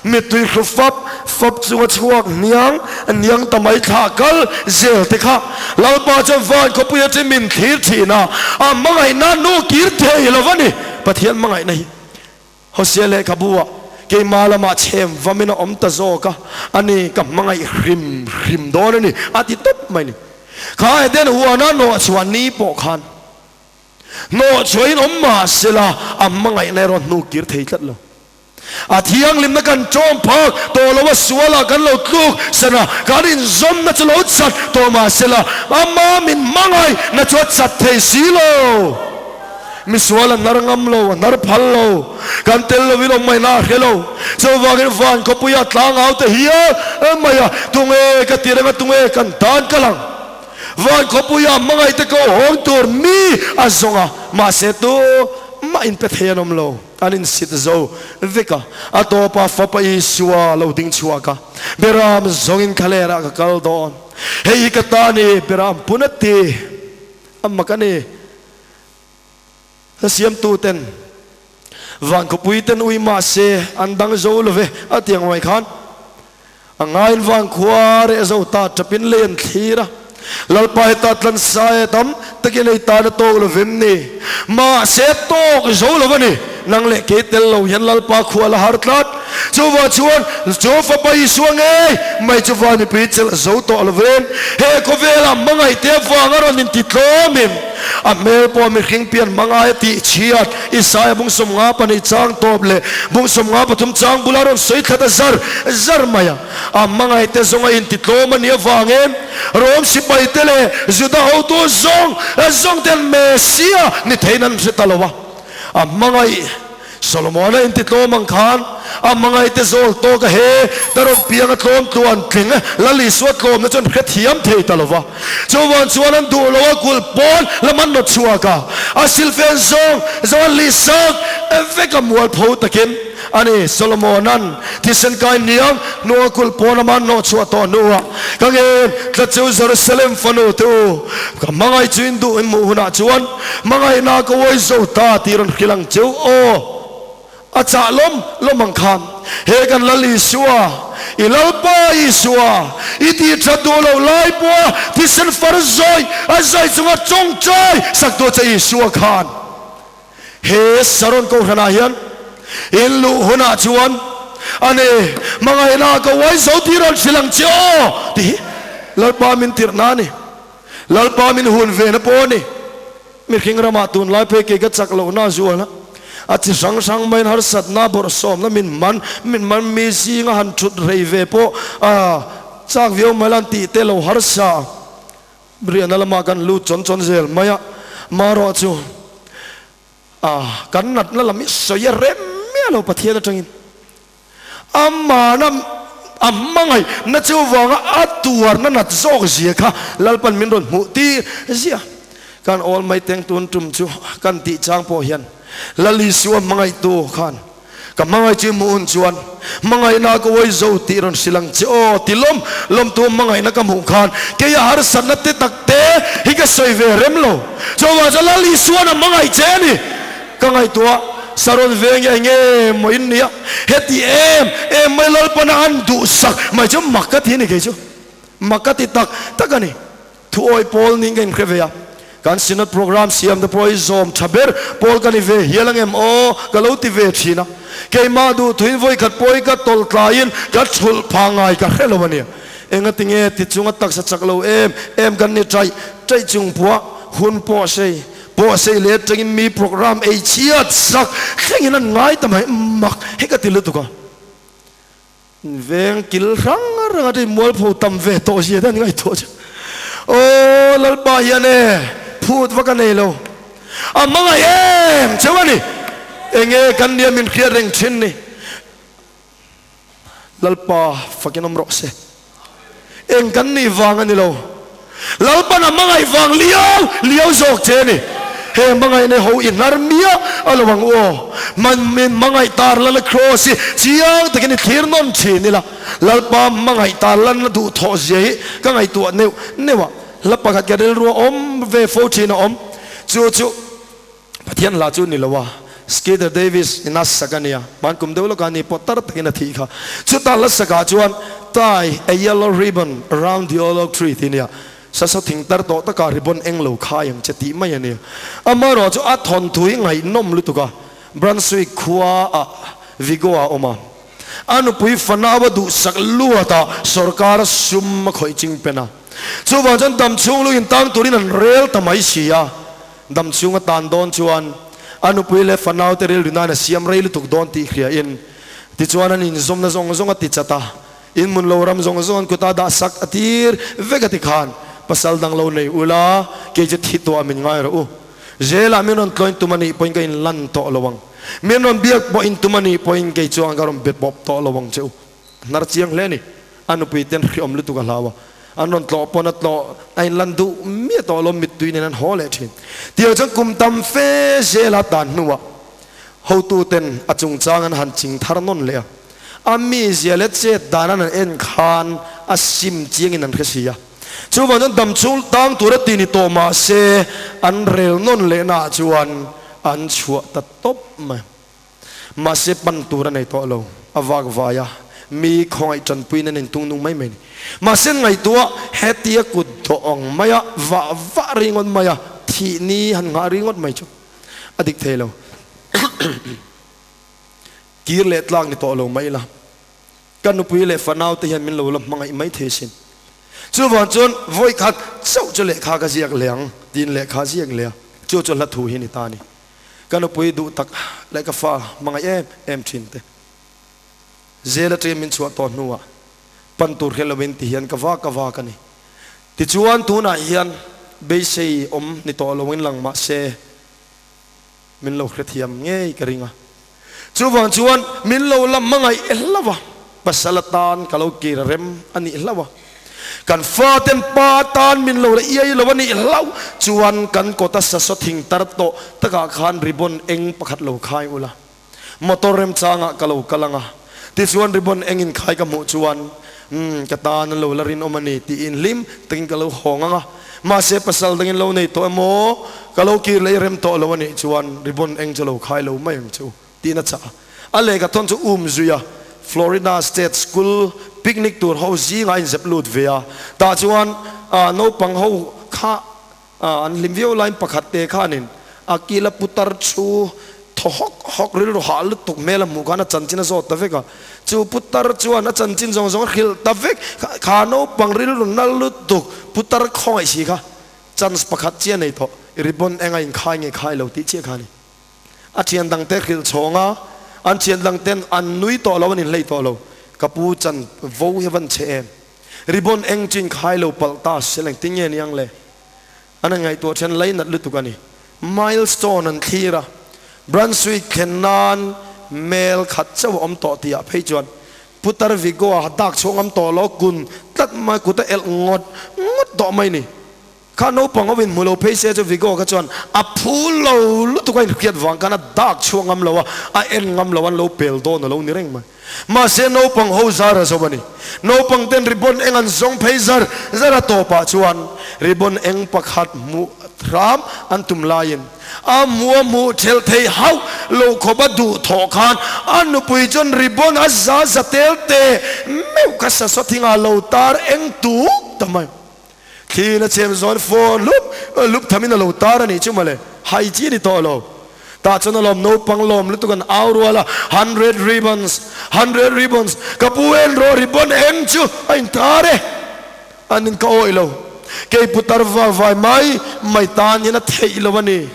mittui hlu fap fap chunga chhuak hniang hniang ta mai thlah kal zel te kha Lalpa chuan van khawpui aṭi min thlir ṭhin a, a hmangaihna nu kir thei lo va ni. Pathian hmangaihna hi Hosea lehkhabu ah keimah lamah chhem vamin a awm ta zawk a, ani ka hmangaih hrim hrim dawn a ni a ti tawp mai ni. Kha Eden huana hnawh chhuah ni pawh khan Hnawh chhuahin awm mah sela a hmangaihna erawh hnu kir thei tlat lo. A thianghlimna kan ṭawm phak tawh lo a sualah kan lo tluk san a, kan inzawmna chu lo chat tawh mah sela ama min hmangaihna chu a chat thei si lo. Misual a hnar ngam lo, a hnar phal lo, kan tel lovin awm ngaihna a hre lo. Chuvangin van khawpuia tlangau te hial mai a, tunge ka ti reng a, tunge kan tan kal ang? Van khawpuia hmangaihte ko hawng tur mi a zawng a, mahse tu mah in pe thei an awm lo, an insit zo vek a. A tawpah Fapa Isua lo ding chhuak a, Beram zawngin Khalerah ka kal dawn, hei hi ka ta ni, Beram pun a ti a mak a ni. Hla siamtu ten van khawpui ten ui mahse an dang zo lo ve a ti ang mai khan a ngaiin van khua reh zo ta tapin lei an thlir a, Lalpa heta tlan sai a tam takin ei tan a tawk lo vem ni? Mahse tawk zo lo a ni, nang leh kei tel lo hian Lalpa khua la har tlat. Chuvah chuan chu Fapa Isua ngei mai chu van mipui chelh zo tawh lo vem, he khawvelah hmangaihte avanga rawn intitlawmin A hmel pawh mihring pian hmangai a tih chhiat, Isaia bung 52 chang tawp leh bung 53 chang bula rawn sawi thlat a zar zar mai a. A hmangaihte zawng a intitlawm a nih avangin Rom sipaite leh Juda hotu zawng zawng ten Messia ni theiin an hre ta lo a. A hmangaih Solomon-a intitlawm ang khan a hmangaihte zawl tawk a he ta rawn piang a tlawm tluan tling Lal Isua tlawmna chuan hrethiam thei ta lo va. Chuvan chuan an duh lo a kulh pawn lam an nawt chhuak a, a silfen zawng zawng an lihsak vek a mualpho takin a ni. Solomon-a'n thisen kai hniang hnua kulh pawn lama an nawh chhuah tawh hnuah ka ngen tlat chu Jerusalem fanu te u, ka hmangaih chu in duh in hmuh hunah chuan Hmangaihna ka uai zo ta tih rawn hrilh ang cheu aw. A chah lawm lawm ang khan he kan Lal Isua, i Lalpa Isua, i tih that duh loh lai pawha thisen far zawi a zai chunga tawngtai sak tu che Isua khan he Saron Kohhranah hian in luh hunah chuan a ni hmangaihna ka uai zo tih rawn hrilh ang che aw tih hi Lalpa min tirhna a ni. Lalpa min hun ve na pawh a ni. Mihring ramah tunlai phei kei ka chak lohna a zual a, a chi hrang hrang maiin harsatna bawrhsawmna min man, min man mi zinga han thut rei ve pawh a chak viau mai la an tih te lo harsa riahna lamah kan lut chawn chawn zel mai a, marawh chu a kan natna lam hi sawi a rem miah lo Pathian atangin. Amahna. A hmangaih na chu vanga a tuarna nat zawk zia kha Lalpan min rawn hmuh tir zia. Kan awl mai teng tun tum chu kan tih chang pawh hian Lal Isua hmangaihtu khan ka hmangaih chu i hmuh hun chuan hmangaihna ka uai zo tih rawn hrilh ang che aw ti lawm lawmtu hmangaihna ka hmuh khan kei a harsatna te tak te hi ka sawi ve rem lo. Chuvang chuan Lal Isuan a hmangaih che a ni. Ka ngaihtuah Saron veng hi enge maw in nia heti em em mai Lalpana an duhsak mai chu mak ka ti a ni kei chu mak ka ti tak tak a ni. Thuawi pawl ning ka inhre ve a, kan Synod programme siam te pawh hi zawm tha ber pawl ka ni ve hial angem aw ka lo ti ve thin a, keimah duh thuin vawikhat pawh hi ka tawlh tlaiin ka thulh phah ngai ka hre lo a nia. Engati nge ti chunga taksa chak lo em em kan ni chaih chaih chung pawh hun pawh sei pawh sei leh atangin mi programme ei chhiat sak thlengin an ngai ta mai mak hi ka ti lutuk a. Veng kil hrang rang atangin mualpho tam ve tawh zia te an ngaihtuah chu. Aw Lalpa hian e phut va ka nei lo. A hmangaih em cheu a ni. Enge kan nia min hriat reng thin ni. Lalpa fakin awm rawh se. Eng kan nih vang a ni lo. Lalpan a hmangaih vang liau liau zawk che a ni. He hmangaihna ho i hnar miah a lo ang u aw. Man min hmangaih tar lana Kraws hi chiang takin i thlir nawn thin ila. Lalpa hmangaih tar lanna duhthawh zia hi ka ngaihtuah neuh neuh a. Hla pakhat ka rilru a awm ve fo thin a awm. Chu chu. Pathian hla chu ni lo a, Skeeter Davis in a sak a nia, hman kum deuh lawkah ni pawh tar takin a thih kha. Chuta hla sakah chuan Tie a yellow ribbon round the old oak tree tih a nia, sasa thing tar tawh takah ribbon eng lo khai ang che tih mai a nia. Amaherawh chu a thawnthu hi ngaihnawm lutuk a, Brunswick khua ah Vigo ah a awm a, a nupui fanau a duhsak luat a, sawrkar sum a khawih ching pen a. Chuvang chuan damchhung lu intang turin an rel ta mai si a. Dam chhung a tan dawn chuan a nupui leh fanaute rilru nan a siam rei lutuk dawn tih hria in tichuan an inzawmna zawng zawng a ti chat a, in hmun lo ram zawng zawng an kuta dah sak a tir vek a ti khan pasal dang lo nei ula kei chu thi tawh ah min ngai rawh u. Jail ah min rawn tlawn tum a nih pawhin ka in lan tawh lo ang. Min rawn biak pawh in tum a nih pawhin kei chuan ka rawn be pawp tawh lo ang che u. Hnar chiang hle a ni. A nupui ten hriawm lutuk a hlau a, an rawn tlawh pawn a tlawh a inlan duh miah tawh lo, mittui nen an haw leh thin. Tiang chuan kum tam fe zel a tan hnuah hotu ten a chungchang an han ching thar nawn leh a, a mizia leh chet dan an han en khan a sim chiangin an hre si a. Chuvang chuan dam chhung tang tura ti ni tawh mah se an rel nawn lehnaah chuan an chhuah ta tawp mai. Mahse pan tur a nei tawh lo, a vak vai a, mi khawngaih tanpuiin an intung nung mai mai a ni. Mahse ngaihtuah hetia kut dawh ang maia vah vah ringawt maia thih ni han nghah ringawt mai chu a dik thei lo. Kir leh tlak ni tawh lo mai ila, ka nupui leh fanau te hian min lo la hmangaih mai thei sin. Chuvang chuan vawi khat chauh chu lehkha ka ziak leh ang tiin lehkha ziak leh a, chu chu hla thu hi ni ta a ni. Ka nupui duh tak leh ka fa hmangaih em em thin te. Zel atangin min chhuah tawh hnuah pan tur hian lo in ti hian ka vak ka vak a ni. Tichuan tunah hian beisei awm ni tawh lo in lang mah se min lo hrethiam ngei ka ring a. Chuvang chuan min lo la hmangaih hlauh a, pasal atan ka lo kir rem a nih hlauh a, kan faten pa atan min lo la iai lo a nih hlauh chuan kan kawta sasaw thing tar tawh takah khan ribbon eng pakhat lo khai ula, motor remchangah ka lo kal ang a, tichuan ribbon eng inkhai ka hmuh chuan umm ka tan an lo la rinawm a ni tiin hlim takin ka lo hawng ang a. Mahse pasal dangin lo nei tawh emaw, ka lo kir leh i rem tawh lo a nih chuan ribbon eng chu lo khai lo mai ang che u, tiin a chah a. A lehkha thawn chu um zui a, Florida State School picnic tur ho zingah a inzep lut ve a. Tah chuan naupang ho kha an hlim viau laiin pakhat te khanin a kila putar chu Thaw hawk hawk rilru hah lutuk hmel a hmuh khan a chanchin a zawt ta vek a. Chu putar chuan a chanchin zawng zawng a hrilh ta vek. Kha naupang rilru nal lutuk putar khawngaih si kha chance pakhat chiah nei tawh. Ribbon eng a inkhai nge khai lo tih chiah kha a ni. A thian dangte hrilh chhawng a, an thian dangten an nui tawh lo, an inhlei tawh lo. Ka pu chan vo hi a van chhe em. Ribbon eng chu inkhai lo palh ta se engtin nge niang le? An han ngaihtuah then lainat lutuk a ni. Milestone an thlir a, Brunswick thlen nan mel khat chauh a awm tawh tihah phei chuan Putar Vigo-a dak chhuak ngam tawh lo kun tlat mai kut a elh ngawt ngawt tawh mai ni. Kha naupang ho in hmu lo phei se chu Vigo kha chuan a phu lo lutuk a inhriat vang khan a dak chhuak ngam lo a, a en ngam lo an lo pel dawn a lo ni reng mai. Mahse naupang ho zar a zo a ni. Naupang ten ribbon eng an zawng phei zar zar a tawpah chuan ribbon eng pakhat hmuh hram an tum laiin a hmuh a hmuh thelh thei hauh lo khawp a duh thawh khan a nupui chuan ribbon a za za tel te meuh kha sasawt hingah lo tar eng tuk ta mai. Thliin a chem zawn phone hlup hlup thamin a lo tar a nih chu mawle, hai chi a ni tawh lo. Tah chuan a lawm naupang lawm lutuk an au rual a, Hundred ribbons, hundred ribbons, ka pu en rawh ribbon eng chu a intar e. An in ka awih lo, kei putar var vai mai mai tan hian a theih lo a ni.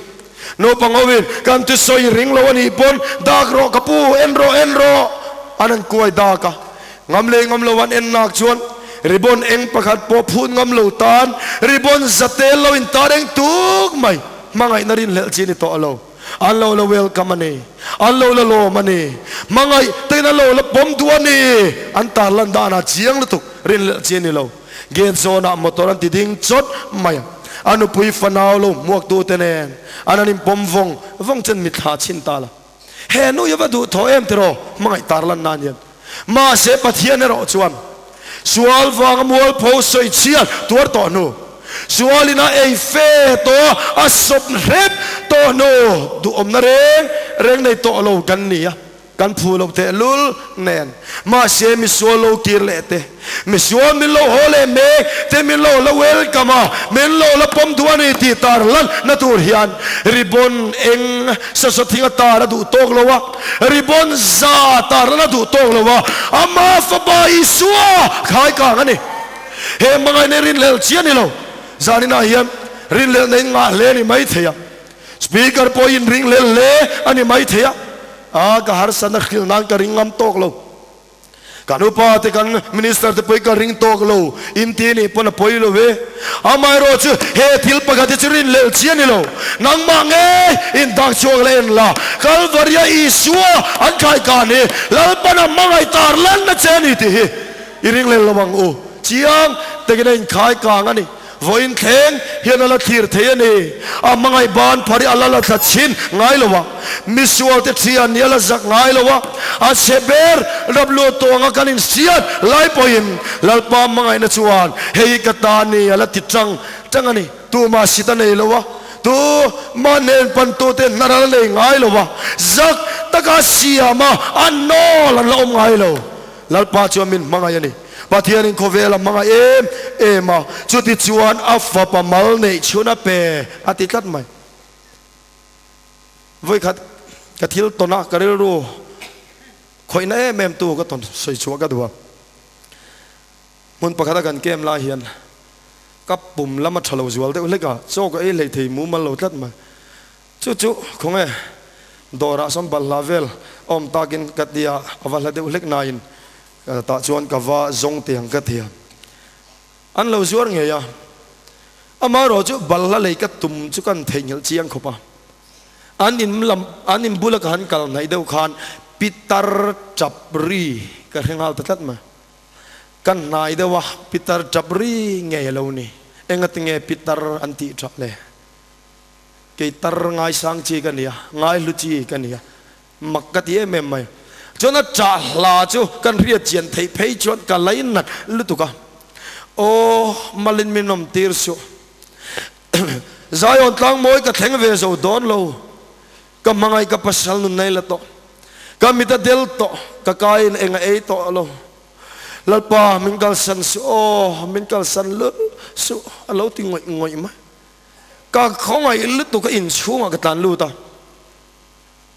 Naupang hoin kan thusawi ring lo a nih pawn dak rawh ka pu, en rawh, en rawh an han kuai dak a. Ngam leh ngam lo an en nak chuan ribbon eng pakhat pawh phut ngam lo tan ribbon za tel lo in tar eng tuk mai hmangaihna rinhlelh chi a ni tawh lo. An lo la welcome a ni. An lo la lawm a ni. Hmangaih takin an lo la pawm duh a ni. An tarlan danah chiang lutuk rinhlelh chi a ni lo. Gate zawnah motor an ti ding chawt mai a. A nupui fanau lo hmuaktute nen an han inpawm vawng vawng chuan mitthla chhin ta la. He nu hi va duh thaw em tiraw? Hmangaih tar lan nan hian. Mahse Pathian erawh chuan sual vanga mualpho sawi chhiat tuar tawh hnu, sualin a ei fe tawh a, a sawp hrep tawh hnu duhawmna reng reng nei tawh lo kan ni a. Kan phu lo tehlul nen. Mahse misual lo kir leh te, misual min lo haw leh mek te min lo la welcome a, min lo la pawm duh a ni tih tar lan na tur hian ribbon eng sasaw thing a tar a duh tawk lo a, ribbon za tar lan a duh tawk lo a, ama fapa Isua khai kang a ni. He hmangaihna hi rinhlelh chi a ni lo. Zaninah hian rinhlelhna in ngah hle a ni maithei a, Speaker pawh in ringhlel hle a ni maithei a. A, ka harsatna hrilh nan ka ring ngam tawk lo. Kan upa te kan minister te pawh hi ka ring tawk lo in ti nih pawn a pawi lo ve. Amaherawh chu he thil pakhat hi chu rinhlelh chi a ni lo. Nangmah ngei in dak chhuak leh en la, Kalvaria Isua an khai kan hi Lalpan a hmangaih tar lanna che a ni tih hi i ringhlel lo ang u. Chiang takin a inkhai kang a ni. Vawiin thleng hian a la thlir thei a ni. A hmangaih ban phar hi a la la thla chhin ngai lo a, misualte thian hi a la zak ngai lo a, a chhe ber rap lut tawh anga kan inhriat lai pawhin Lalpa hmangaihna chuan hei hi ka ta ni a la ti tang tang a ni. Tumah sit a nei lo a, tumah hnen pantute hnar a la nei ngai lo a, zak taka siam a, a nawl an la awm ngai lo. Lalpa chuan min hmangaih a ni. Pathianin khawvel a hmangaih em em a, chuti chuan a fapa mal neih chhun a pe a ti tlat mai. Vawikhat ka thil tawn a, ka rilru khawihna em em tu ka tawn sawi chhuah ka duh a. Hmun pakhata kan kem lai hian ka pum lam a tha lo zual deuh hlek a, chaw ka ei hlei thei mumal lo tlat mai. Chu chu khawnge dawrah sawn balhla vel awm takin ka tia a va hla deuh hlek nain tah chuan ka va zawng tiang ka ti a. An lo zuar ngei a, amaherawh chu balhla lei ka tum chu kan theihnghilh chiang khawp a. An in lam an in bula ka han kal hnaih deuh khan pitar tap ri ka hre nghal ta tlat mai. Ka hnai deuh a, pitar tap ri ngei a lo ni. Engatinge pitar an tih tap le? Kei tar ngaisang chi ka nia, ngaihlu chi ka nia, mak ka ti em em mai. Chuan a chah hla chu kan hriat chian theih phei chuan ka lainat lutuk a. Aw, malin min awm tir suh. Zion tlang mawi ka thleng ve zo dawn lo. Ka hmangaih ka pasal nun nei la tawh. Ka mit a del tawh, ka kaiin eng a ei tawh lo. Lalpa min kalsan suh, aw min kalsan lul suh a lo ti ngawih ngawih mai. Ka khawngaih lutuk a inchhungah ka tlan lut a,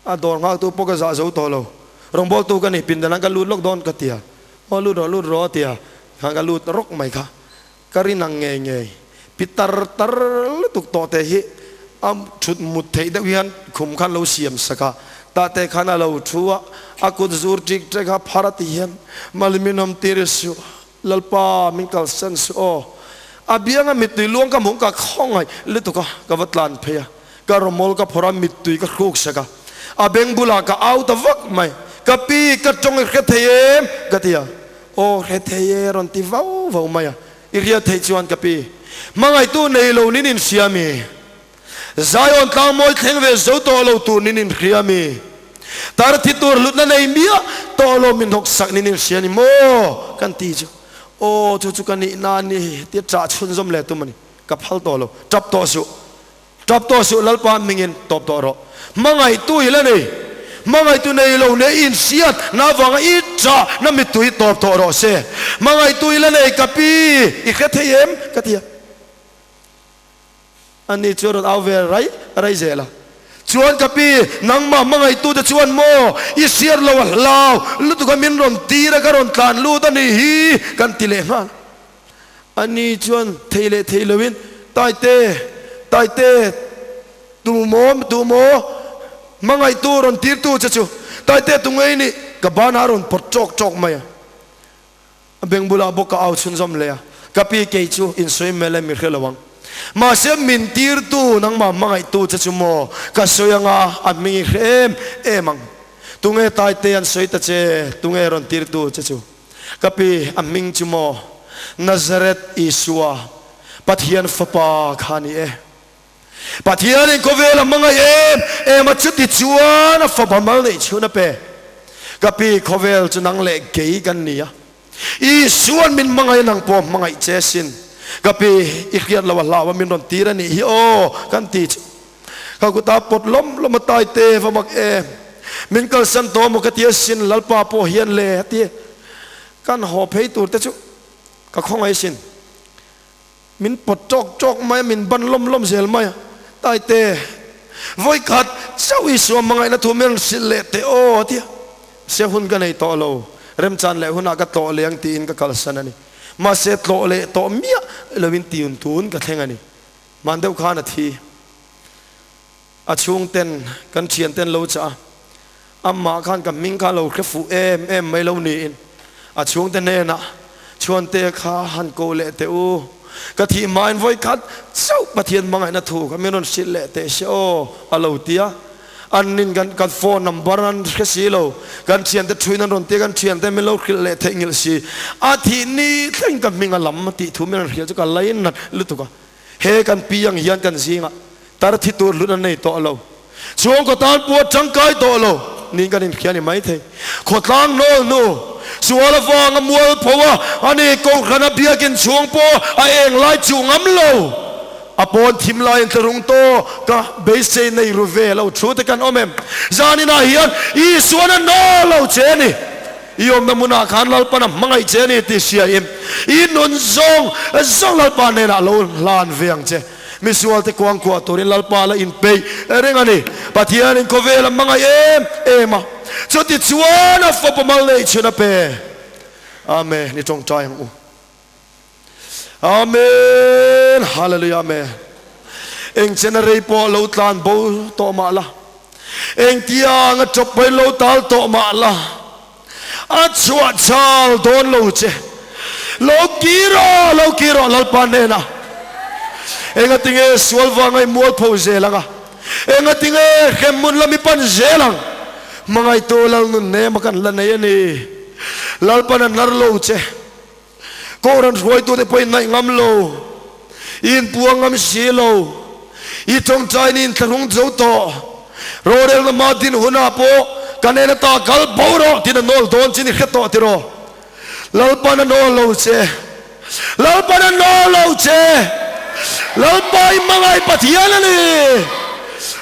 a dawr nghaktu pawh ka zah zo tawh lo. Rawngbawltu ka ni, pindan ah ka lut lawk dawn ka ti a, aw lut rawh lut rawh a ti a, khan ka lut rawk mai kha. Ka rin ang ngei ngei, pi tar tar lutuk tawh te hi a thut mut theih deuh hian khum khan lo siam sak a, tah te khan a lo thu a, a kut zur ṭik ṭek a phar a ti hian, Maliminawm tir suh, Lalpa min kalsan suh aw. A bianga mittui luang ka hmuh ka khawngaih lutuk a, ka va tlan phei a, ka rawmawl ka phawrh a, mittui ka hruk sak a, a beng bulah ka au ta vak mai. Ka pi, ka tawng i hre thei em? ka ti a. Aw, hre thei e, rawn ti vau vau mai a. I hriat theih chuan ka pi, hmangaihtu nei lo nin inhria mi? Zion tlang mawi thleng ve zo tawh lo tur nin inhria mi? Tar thi tur hlutna nei miah tawh lo min hnawksak nin inhria ni maw? Kan ti chu, Aw, chu chu ka nihna a ni, tia ṭah chhunzawm leh tum a ni. Ka phal tawh lo. Ṭap tawh suh. Ṭap tawh suh, Lalpa hmingin tawp tawh rawh. Hmangaihtu i la nei. Hmangaihtu nei lo nia i inhriat na avanga i ṭah na mittui tawp tawh rawh se. Hmangaihtu i la nei, ka pi, i hre thei em? Ka ti a. Ani chu a rawn au ve rai rai zel a. Chuan ka pi, nangmah hmangaihtute chuan maw i hriat lo a hlau lutuk a min rawn tir a ka rawn tlan lut a nih hi kan ti leh nghal. Ani chuan thei leh thei loin, Taite, Taite, tu maw, tu maw hmangaihtu rawn tirtu che chu, Taite tu ngei nih ka banah a rawn pawt ṭawk ṭawk mai a. A beng bulah bawk ka au chhunzawm leh a, Ka pi kei chu insawi mel em i hre lo ang. Mahse min tirtu nangmah hmangaihtu che chu maw ka sawi anga a hming i hre em em ang. Tunge Taite an sawi ta che, tunge rawn tirtu che chu? Ka pi a hming chu maw Nazareth Isua, Pathian fapa kha ni e. Pathianin khawvel a hmangaih em em a, chuti chuan a fapa mal neih chhun a pe. Ka pi, khawvel chu nang leh kei kan ni a, Isua'n min hmangaih a, nang pawh hmangaih che sin. Ka pi, i hriat lo a hlau a, min rawn tir a nih hi aw, kan ti chu. Ka kuta pawt lawm lawm a tai te va mak em. Min kalsan tawh maw ka ti a sin, Lalpa pawh hian le a ti. Kan haw phei tur te chu ka khawngaih sin. Min pawt ṭawk ṭawk mai a, min ban lawm lawm zel mai a, Taite, vawi khat chauh Isua hmangaihna thu min rawn hrilh leh teh aw, a ti a. Mahse hun ka nei tawh lo, remchan leh hunah ka tlawh leh ang tiin ka kalsan a ni. Mahse tlawh leh tawh miah loin tiun tun ka thleng a ni. Hman deuh khan a thi. A chhungten, kan thianten lo chah a, amah khan ka hming kha a lo hre fuh em em mai lo niin a chhungte hnenah, Chhuante kha han ko leh teh u, ka thih hmain vawi khat chauh Pathian hmangaihna thu kha min rawn hrilh leh teh se aw, a lo ti a. An nin kan kan phone number an hre si lo, kan thiante thuin an rawn ti a, kan thiante min lo hrilh leh theihnghilh si, a thih ni thleng ka hming a lam tih thu min rawn hrilh chu ka lainat lutuk a. He kan pi ang hian kan zingah tar thi tur hlut an nei tawh lo. Chhungkaw tan pawh a tangkai tawh lo niin kan inhria a ni maithei. Khawtlang nawl hnu, sual avanga mual pho a, ani Kohhrana biakin chhung pawh a eng lai chuh ngam lo. A pawn thim laiin tlarung tawh ka beisei nei ru ve lo thu te kan awm em? Zaninah hian Isuan a nawl lo che a ni. I awmna hmunah khan Lalpan a hmangaih che a ni tih hria in i nun zawng zawng Lalpa hnenah lo hlan ve ang che. Misualte kuangkuah turin Lalpa la inpeih reng a ni. Pathianin khawvel a hmangaih em em a, chuti chuan a fapa mal neih chhun a pe. Amen. I tawngtai ang u. Amen. Hallelujah. Amen. Eng chena rei pawh lo tlan bo tawh mah la, eng tiang a tawp pawhin lo tal tawh mah la, a chhuah chal dawn lo che. Lo kir aw, lo kir aw Lalpa hnenah. Engatinge sual vanga i mualpho zel anga? Engatinge hremhmun lam i pan zel ang? Hmangaihtu Lalnun hnema kan la nei a ni. Lalpan a hnar lo che. Kohhran hruaitute pawhin ngaih ngam lo, i inpuang ngam si lo, i tawngtaina i inthlahrung zo tawh. Rorelna hma din hunah pawh kan en ata kal bo rawh tiin a nawl dawn chin i hre tawh tiraw? Lalpan a nawl lo che. Lalpan a nawl lo che. Lalpa i hmangaih Pathian a ni.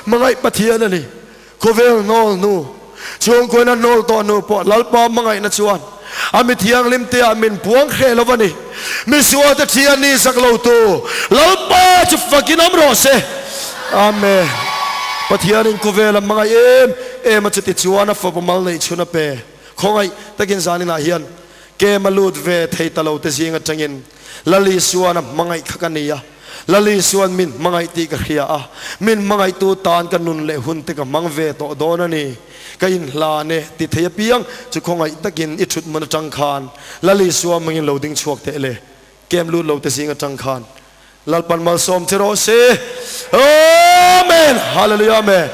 Hmangaih Pathian a ni. Khawvel nawl hnu, chhungkuaina nawl tawh hnu pawh Lalpa hmangaihna chuan a mi thianghlim te ah min puang hreh lo a ni. Misuate thian ni zak lo tu Lalpa chu fakin awm rawh se. Amen. Pathianin khawvel a hmangaih em em a chuti chuan a fapa mal neih chhun a pe. Khawngaih takin zaninah hian kem a lut ve thei ta lo te zing atangin Lal Isuan a hmangaih kha ka ni a. Lal Isuan min hmangaih tih ka hria a, min hmangaihtu tan ka nun leh hun te ka hmang ve tawh dawn a ni. Ka inhlan e ti thei apiang chu khawngaih takin i thut hmun atang khan Lal Isua hmangin lo ding chhuak teh le. Kem lut lo te zing atang khan Lalpan malsawm che rawh se. Amen! Hallelujah Amen!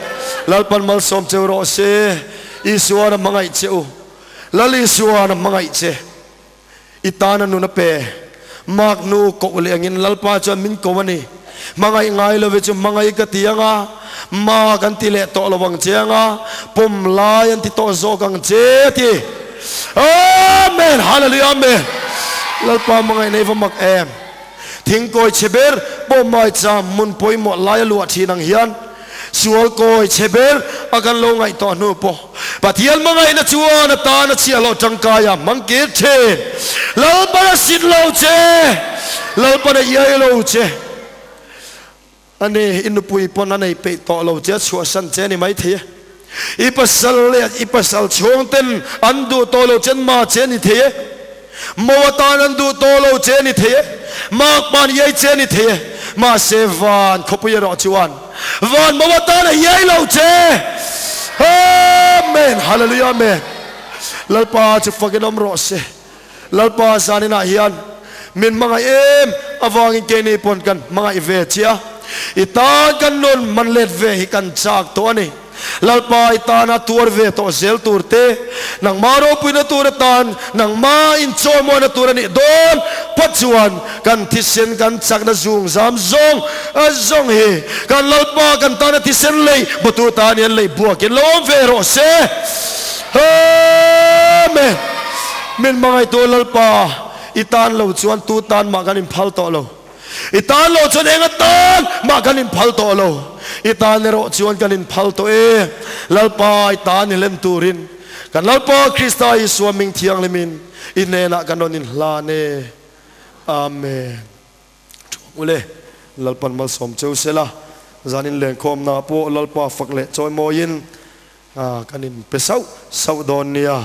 Lalpan malsawm che rawh se. Isuan a hmangaih che u. Lal Isuan a hmangaih che. I tana nun a pe. Mark nu koh leh angin Lalpa chuan min ko a ni. Hmangaih ngai love chu hmangaih ka ti anga, Mark an ti leh tawh lo ang che anga, pawm lai an ti tawh zawk ang che a ti. Amen! Hallelujah! Amen! Lalpa hmangaih nei va mak em! Thingkawi chhe ber pawh maicham hmun pawimawh lai a luah thin ang hian sual kawi chhe ber a kan lo ngaihtuah hnu pawh Pathian hmangaihna chuan a tan a chhiahhlawh tangkai a hmang kir thin. Lalpan a sit lo che, Lalpan a iai lo che. A ni, i nupui pawn a nei peih tawh lo che, a chhuahsan che a ni maithei e. I pasal leh i pasal chhung ten an duh tawh lo che an ma che a ni thei e. Mo atan an duh tawh lo che a ni thei e. Makpan iai che a ni thei e. Mahse van khawpui erawh chuan van mo atan a iai lo che. Amen! Hallelujah Amen! Lalpa chu fakin awm rawh se. Lalpa zaninah hian min hmangaih em avangin keini pawn kan hmangaih ve che a, i tan kan nun man let ve hi kan chak tawh a ni. Lalpa i tana tuar ve tawh zel tur te, nangmah ropuina tur atan nangmah inchawimawina tur a nih dawn phawt chuan kan thisen kan chakna zung zam zawng zawng hi kan Lalpa kan tana thisen lei bawtu tan hian lei buakin lo awm ve rawh se. Amen. Min hmangaihtu Lalpa, i tan lo chuan tu tan mah kan inphal tawh lo. I tan lo chuan eng atan mah kan inphal tawh lo. I tan erawh chuan kan inphal tawh e. Lalpa, i tan i hlen turin kan Lalpa Krista Isua ming thianghlimin i hnenah kan rawn inhlan e. Amen. Thuam ule, Lalpan malsawm cheu sela, zanin lenkhawmna pawh Lalpa fak leh chawimawiin kan inpe sauh sauh dawn nia.